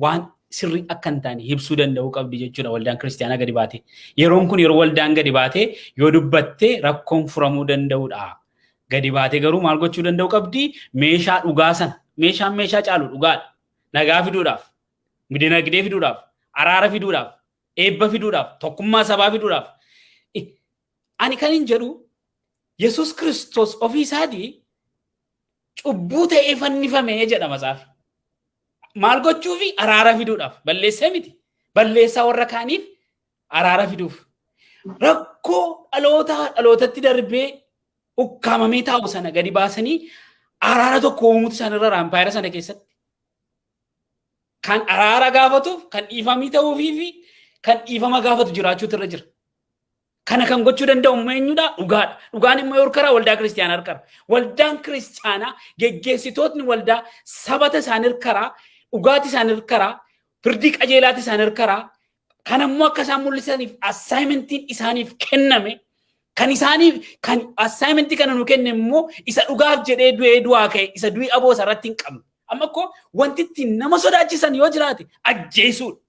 waan sirrii akka hin taane ibsuu danda'uu qabdi jechuudha waldaan kiristiyaanaa gadi baatee. Yeroon kun yeroo waldaan gadi baatee yoo dubbatte rakkoon furamuu danda'udha. Gadi baatee garuu maal gochuu danda'uu qabdi? Meeshaa dhugaa sana. Meeshaan meeshaa caalu dhugaadha. Nagaa fiduudhaaf, dinagdee fiduudhaaf, araara fiduudhaaf, eebba fiduudhaaf, tokkummaa sabaa fiduudhaaf. Ani kan hin jedhu, Yesuus Kiristoos ofii isaatii cubbuu ta'ee fannifame jedha matsaafi. Maal gochuufi? Araara fiduudhaaf. Balleessee miti. Balleessaa warra kaaniif araara fiduuf. Rakkoo dhalootaa dhalootatti darbee ukkaamamee taa'u sana gadi baasanii araara tokko uumutu isaanirra impaayera sana keessatti. Kan araara gaafatuuf, kan dhiifamii ta'uufii fi kan dhiifama gaafatu jiraachuutu irra jira. Kana kan gochuu danda'u immoo eenyudha? Dhugaadha. Dhugaan immoo yoo karaa waldaa kiristiyaanaa harkara. Waldaan kiristiyaanaa, geggeessitootni waldaa sabata isaanii karaa, dhugaati isaanii karaa, firdii qajeelaati isaanii karaa, kan ammoo akka isaan mul'isaniif assignmentiin isaaniif kenname, kan isaaniif kan assignmentii kana nu kenne immoo isa dhugaaf jedhee du'ee du'aa ka'e, isa du'i aboo isa irratti hin qabne. Amma akkoo wanti ittiin nama sodaachisan yoo jiraate ajjeesuudha.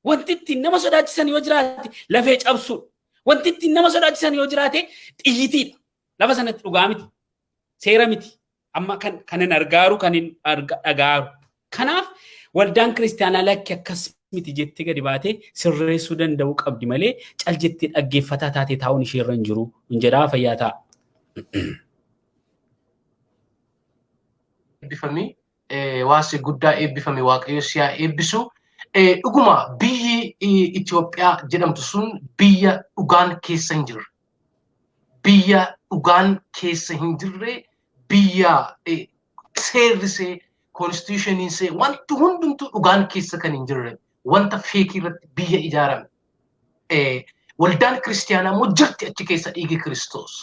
Wanti ittiin nama sodaachisan yoo jiraate lafee cabsuudha. Wanti ittiin nama sodaachisan yoo jiraate xiyyitiidha. Lafa sanatti dhugaa miti. Seera miti. Amma kan hin argaaru, kan hin dhagaaru. Kanaaf waldaan kiristaanaa lakki akkas miti jettee gadi baatee sirreessuu danda'uu qabdi malee cal jettee dhaggeeffataa taatee taa'uun ishee irra hin jiru. Hin jedhaa, fayyaa ta'a. Eebbifamii, waasi guddaa eebbifame, Waaqayyo si haa eebbisu. Dhuguma biyyi Itoophiyaa jedhamtu sun biyya dhugaan keessa hin jirre. Biyya dhugaan keessa hin jirre, biyya seerrisee, constitutioniinsee, wanti hundumtuu dhugaan keessa kan hin jirre, wanta fake irratti biyya ijaarame. Waldaan kiristiyaanaa immoo jirti achi keessa dhiigi Kiristoos.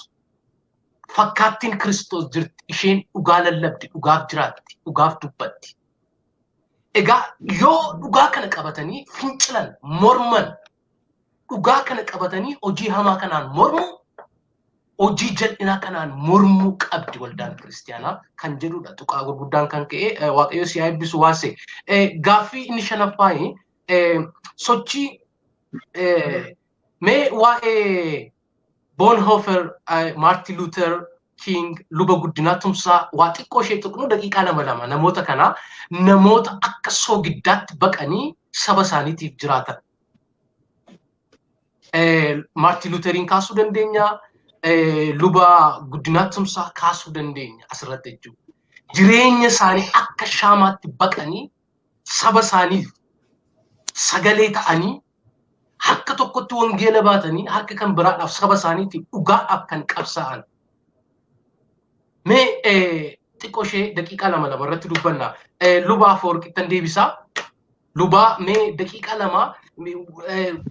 Fakkaattiin Kiristoos jirti. Isheen dhugaa lallabdi, dhugaaf jiraatti, dhugaaf dubbatti. Egaa yoo dhugaa kana qabatanii fincilan, morman, dhugaa kana qabatanii hojii hamaa kanaan mormu, hojii jal'inaa kanaan mormuu qabdi waldaan kiristiyaanaa kan jedhudha. Tuqaa gurguddaan kan ka'e Waaqayyo si haa eebbisu waase. Gaaffii inni shanaffaa sochii mee waa'ee Bonhoeffer, Martin Luther King, Luba Guddinaa Tumsaa waa xiqqoo ishee tuqnu daqiiqaa lama lama namoota kanaa namoota akka soogiddaatti baqanii saba isaaniitiif jiraatan. Martin Lutheriin kaasuu dandeenya, Luba Guddinaa Tumsaa kaasuu dandeenya asirratti jechuudha. Jireenya isaanii akka shaamaatti baqanii saba isaaniif sagalee ta'anii harka tokkotti wangeela baatanii harka kan biraadhaaf saba isaaniitiif dhugaadhaaf kan qabsaa'an. Mee xiqqoo ishee daqiiqaa lama lama irratti dubbanna. Luba Afawarqittan deebisaa. Lubaa mee daqiiqaa 2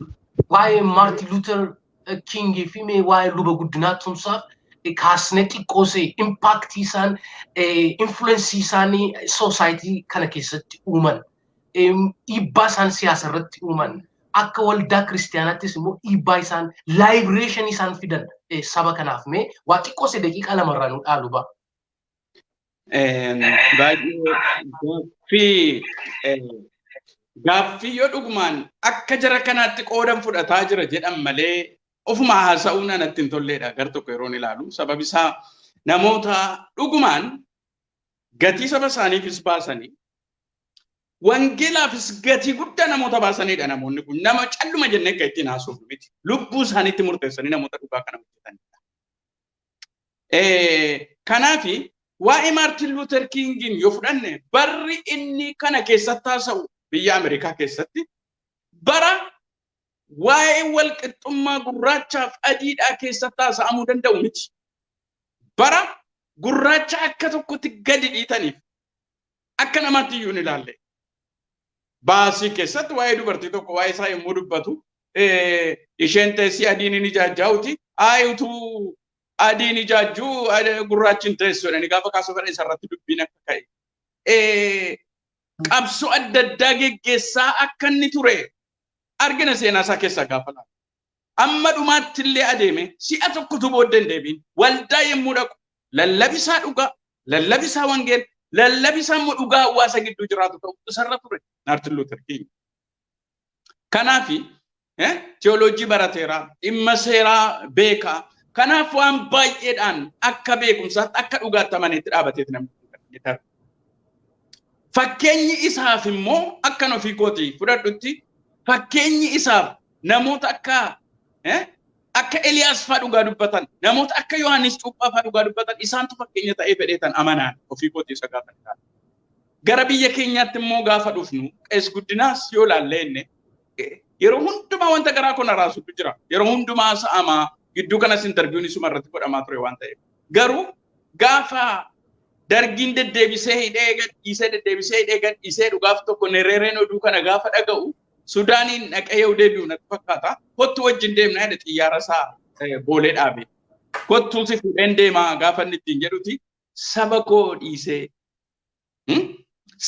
waa'ee Martin Luther King fi mee waa'ee Luba Guddinaa Tumsaaf kaasnee xiqqoosee impact isaan, influence isaanii society kana keessatti uuman, dhiibbaa isaan siyaasa irratti uuman, akka waldaa kiristiyaanaattis immoo dhiibbaa isaan, liberation isaan fidan saba kanaaf mee waa xiqqoosee daqiiqaa lamarraa nu dhaalu ba'a. Baay'ee gaaffii yoo dhugumaan akka jara kanaatti qoodan fudhataa jira jedhan malee ofuma haasa'uun anatti hin tolleedha gar tokko yeroon ilaalu. Sababi isaa namoota dhugumaan gatii saba isaaniifis baasanii wangeelaafis gatii guddaa namoota baasanidha namoonni kun. Nama calluma jennee akka ittiin haasofnu miti. Lubbuu isaaniitti murteessanii namoota dhugaa kana hojjetanidha. Kanaafi waa'ee Maartin Luuter Kingin yoo fudhanne barri inni kana keessatti haasa'u biyya Ameerikaa keessatti bara waa'ee walqixxummaa gurraachaaf adiidhaa keessatti haasa'amuu danda'u miti. Bara gurraacha akka tokkotti gadi dhiitaniif akka namaatti iyyuu hin ilaalle. Baasii keessatti waa'ee dubartii tokko waa'ee isaa yommuu dubbatu isheen teessii adiin hin ijaajjaa'uti. Ayi utuu adiin ijaajjuu gurraachi hin teessu jedhanii gaafa kaasuu fedhan isarratti dubbiin akka ka'e. Qabsoo adda addaa geggeessaa akka inni ture argina seenaa isaa keessaa gaafa laalu. Amma dhumaatti illee adeeme si'a tokkotu booddee hin deebiin waldaa yommuu dhaqu lallabisaa dhugaa, lallabisaa wangeel, lallabisaa immoo dhugaa hawaasa gidduu jiraatu ta'u isarra ture Maartin Luuter King. Kanaafi teoloojii barateera, dhimma seeraa beekaa. Kanaaf waan baay'eedhaan akka beekumsaatti akka dhugaatti amaneetti dhaabateeti namni kun. Fakkeenyi isaaf immoo akkan ofii kooti fudhadhutti fakkeenyi isaaf namoota akka Eliyaas fa'aa dhugaa dubbatan, namoota akka Yohaannis Cuuphaa fa'aa dhugaa dubbatan isaantu fakkeenya ta'ee fedheetan amanaan ofii kooti isa gaafa ilaalu. Gara biyya keenyaatti immoo gaafa dhufnu Qees Guddinaas yoo ilaalle inni yeroo hundumaa wanta garaa koo na raasutu jira. Yeroo hundumaa sa'amaa gidduu kanas interview'n isuma irratti godhamaa ture waan ta'eef. Garuu gaafa dargiin deddeebisee hidhee gadhiisee deddeebisee hidhee gadhiisee dhugaaf tokko nereereen oduu kana gaafa dhaga'u Sudaaniin dhaqee yoo deebi'u natti fakkaata. Kottu wajjin deemna jedhe xiyyaara isaa boolee dhaabe. Kottuu si fuudheen deemaa gaafa inni ittiin jedhuti saba koo dhiisee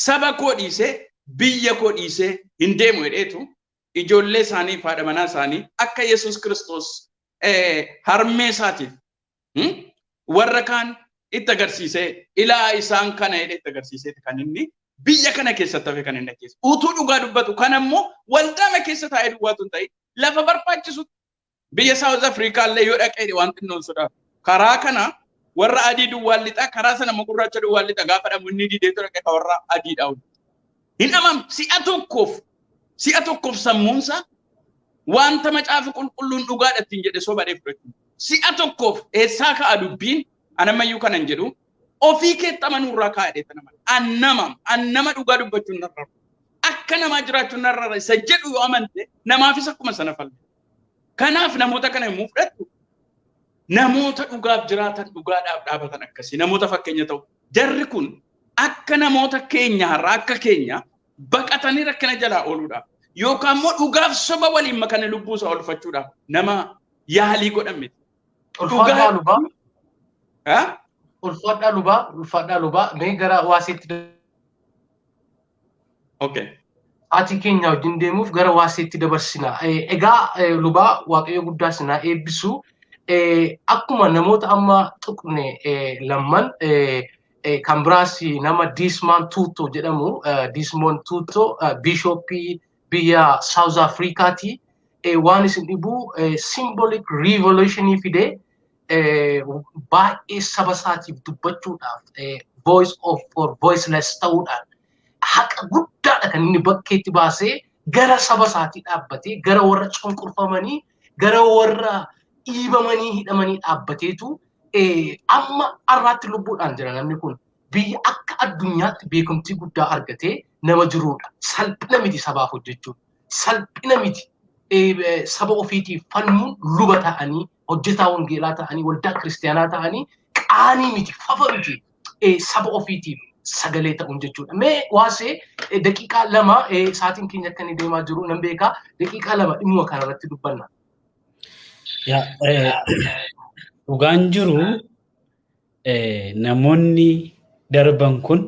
saba koo dhiisee biyya koo dhiisee hin deemu jedheetu ijoollee isaanii fi haadha manaa isaanii akka Yesuus Kiristoos harmee isaatiif warra kaan itti agarsiisee ilaa isaan kana jedhee itti agarsiiseeti kan inni biyya kana keessatti hafe kan inni ajjeese. Utuu dhugaa dubbatu kan ammoo waldaama keessa taa'ee duwwaatu hin ta'in lafa barbaachisu biyya South Africa illee yoo dhaqee waan xinnoon sodaatu. Karaa kana warra adii duwwaan lixa karaa sana immoo gurraacha duwwaan lixa gaafa dhamu inni didee ture dhaqee warra adiidha. Hin amam si'a tokkoof sammuunsa wanta macaafa qulqulluun dhugaadha ittiin jedhe sobadhee fudhachuu. Si'a tokkoof eessaa ka'a dubbiin anammayyuu kanan jedhu ofii keetti amanuurraa ka'a jedhee nama. Annama dhugaa dubbachuun narra akka namaa jiraachuun narra isa jedhu yoo amante namaafis akkuma sana falme. Kanaaf namoota kana yommuu fudhattu Namoota dhugaaf jiraatan, dhugaadhaaf dhaabatan akkasii namoota fakkeenya ta'u. Jarri kun akka namoota keenya har'a akka keenya baqatanii rakkina jalaa ooluudhaaf yookaan immoo dhugaaf soba waliin makanii lubbuu isaa oolfachuudhaaf nama yaalii godhan miti. Ulfaadhaa lubaa. Ulfaadhaa lubaa, ulfaadhaa lubaa, mee gara waaseetti. Okay. Ati keenya wajjin deemuuf gara waaseetti dabarsina. Egaa lubaa, Waaqayyo guddaa sinaa eebbisu. Akkuma namoota amma tuqne lamman kan biraas nama Desmond Tutu jedhamu, Desmond Tutu bishooppii biyya South Africaati. Waan isin dhibu symbolic revolutionii fidee baay'ee saba isaatiif dubbachuudhaaf, voice of for voiceless ta'uudhaan haqa guddaadha kan inni bakkeetti baasee, gara saba isaatii dhaabbatee, gara warra cunqurfamanii, gara warra dhiibamanii hidhamanii dhaabbateetu amma har'aatti lubbuudhaan jira namni kun. Biyya akka addunyaatti beekamtii guddaa argatee nama jirudha. Salphina miti sabaaf hojjechuun. Salphina miti saba ofiitiif falmuun, luba ta'anii, hojjetaa wangeelaa ta'anii, waldaa kiristaanaa ta'anii, qaanii miti, fafa miti saba ofiitiif sagalee ta'uun jechuudha. Mee waasee, daqiiqaa 2, sa'aatiin keenya akka inni deemaa jiru nan beekaa, daqiiqaa 2 dhimma kanarratti dubbanna. Dhugaan jiru namoonni darban kun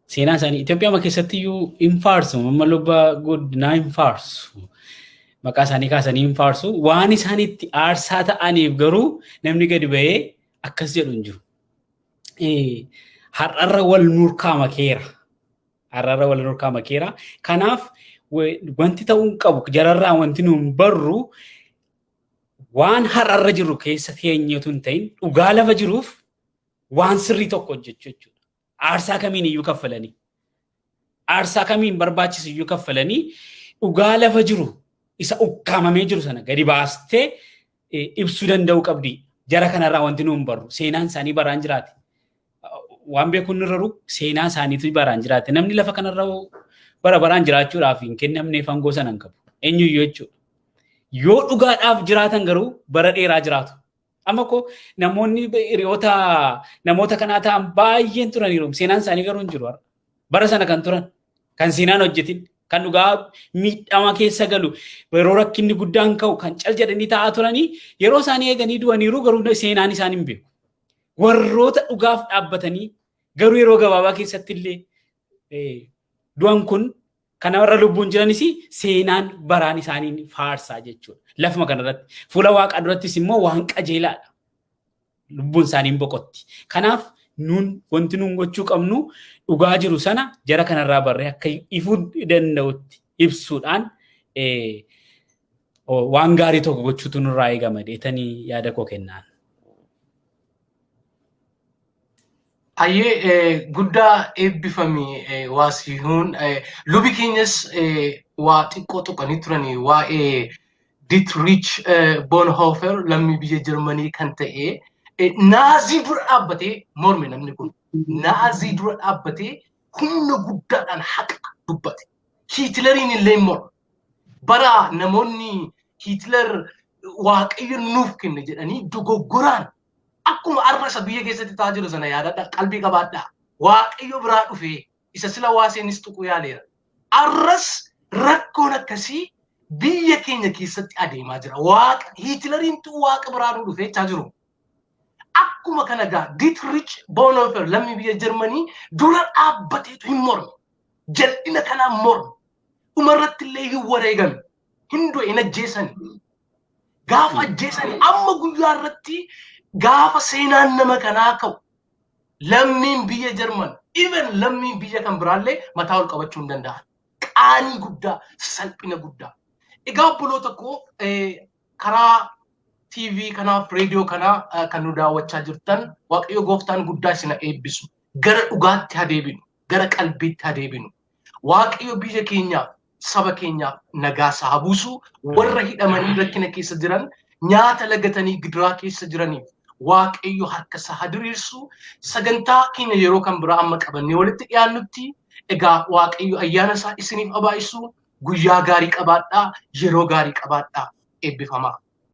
seenaa isaanii Itoophiyaa keessatti iyyuu hin faarsu. Amma luba guddinaa hin faarsu. Maqaa isaanii kaasanii hin faarsu. Waan isaan itti aarsaa ta'aniif garuu namni gadi ba'ee akkas jedhu hin jiru. Har'arra wal nurkaa makeera. Har'arra wal nurkaa makeera. Kanaaf wanti ta'uu hin qabu, jararraa wanti nuun barru, waan har'arra jiru keessa teenyeetu hin ta'in, dhugaa lafa jiruuf waan sirrii tokko hojjechuu jechuudha. Aarsaa kamiin iyyuu kaffalanii, aarsaa kamiin barbaachisu iyyuu kaffalanii, dhugaa lafa jiru isa ukkaamamee jiru sana gadi baastee ibsuu danda'uu qabdi. Jara kanarraa wanti nuun barru seenaan isaanii baraan jiraate. Waan beekuun irra seenaa isaaniitu baraan jiraate. Namni lafa kanarra bara baraan jiraachuudhaaf hin kennamneef aangoo sana hin qabu. Eenyuyyuu jechuudha. Yoo dhugaadhaaf jiraatan garuu bara dheeraa jiraatu. Amma koo namoonni hiriyoota namoota kanaa ta'an baay'een turaniiru. Seenaan isaanii garuu hin jiru. Bara sana kan turan, kan seenaan hojjetin, kan dhugaa miidhama keessa galu, yeroo rakkinni guddaan ka'u kan cal jedhanii taa'aa turanii, yeroo isaanii eeganii du'aniiru, garuu seenaan isaan hin beeku. Warroota dhugaaf dhaabbatanii garuu yeroo gabaabaa keessatti illee du'an kun, kana warra lubbuun jiranis seenaan baraan isaanii faarsaa jechuudha. Lafuma kanarratti fuula Waaqaa durattis immoo waan qajeelaadha. Lubbuun isaanii hin boqotti. Kanaaf nuun wanti nuun gochuu qabnu dhugaa jiru sana jara kanarraa barree akka ifuu danda'utti ibsuudhaan waan gaarii tokko gochuutu nurraa eegama deetanii yaada koo kennaan. Hayyee, guddaa eebbifami Waasihuun. Lubi keenyas waa xiqqoo tuqanii turanii waa'ee Dietrich Bonhoeffer, lammii biyya Jarmanii kan ta'e, Naazii dura dhaabbatee morme namni kun. Naazii dura dhaabbatee humna guddaadhaan haqa dubbate. Hiitileriin illee morme. Bara namoonni Hiitiler Waaqayyo nuuf kenne jedhanii dogoggoraan, akkuma har'a isa biyya keessatti ta'aa jiru sana yaadadha, qalbii qabaadhaa. Waaqayyo biraa dhufee isa sila waaseenis tuquu yaaleera. Arras rakkoon akkasii biyya keenya keessatti adeemaa jira. Waaqa Hiitileriintu Waaqa biraa nu dhufee jechaa jiru. Akkuma kana gaa Dietrich Bonhoeffer lammii biyya Jarmanii dura dhaabbateetu hin morme. Jal'ina kanaan morme. Dhumarratti illee hin wareegame. Hin du'e, hin ajjeesani. Gaafa ajjeesani amma guyyaa irratti gaafa seenaan nama kanaa ka'u, lammiin biyya Jarman, even lammiin biyya kan biraallee mataa ol qabachuu hin danda'an. Qaanii guddaa, salphina guddaa. Egaa obboloota koo, karaa TV kanaaf reediyoo kanaa kan nu daawwachaa jirtan, Waaqayyo gooftaan guddaa isin eebbisu. Gara dhugaatti haa deebinu. Gara qalbiitti haa deebinu. Waaqayyo biyya keenyaaf, saba keenyaaf nagaa isaa haa buusu. Warra hidhamanii rakkina keessa jiran, nyaata lagatanii gidiraa keessa jiraniif Waaqayyo harka isaa haa diriirsu. Sagantaa keenya yeroo kan biraa amma qabannee walitti dhiyaannutti egaa Waaqayyo ayyaana isaa isiniif haa baay'isu. Guyyaa gaarii qabaadhaa, yeroo gaarii qabaadhaa. Eebbifamaa.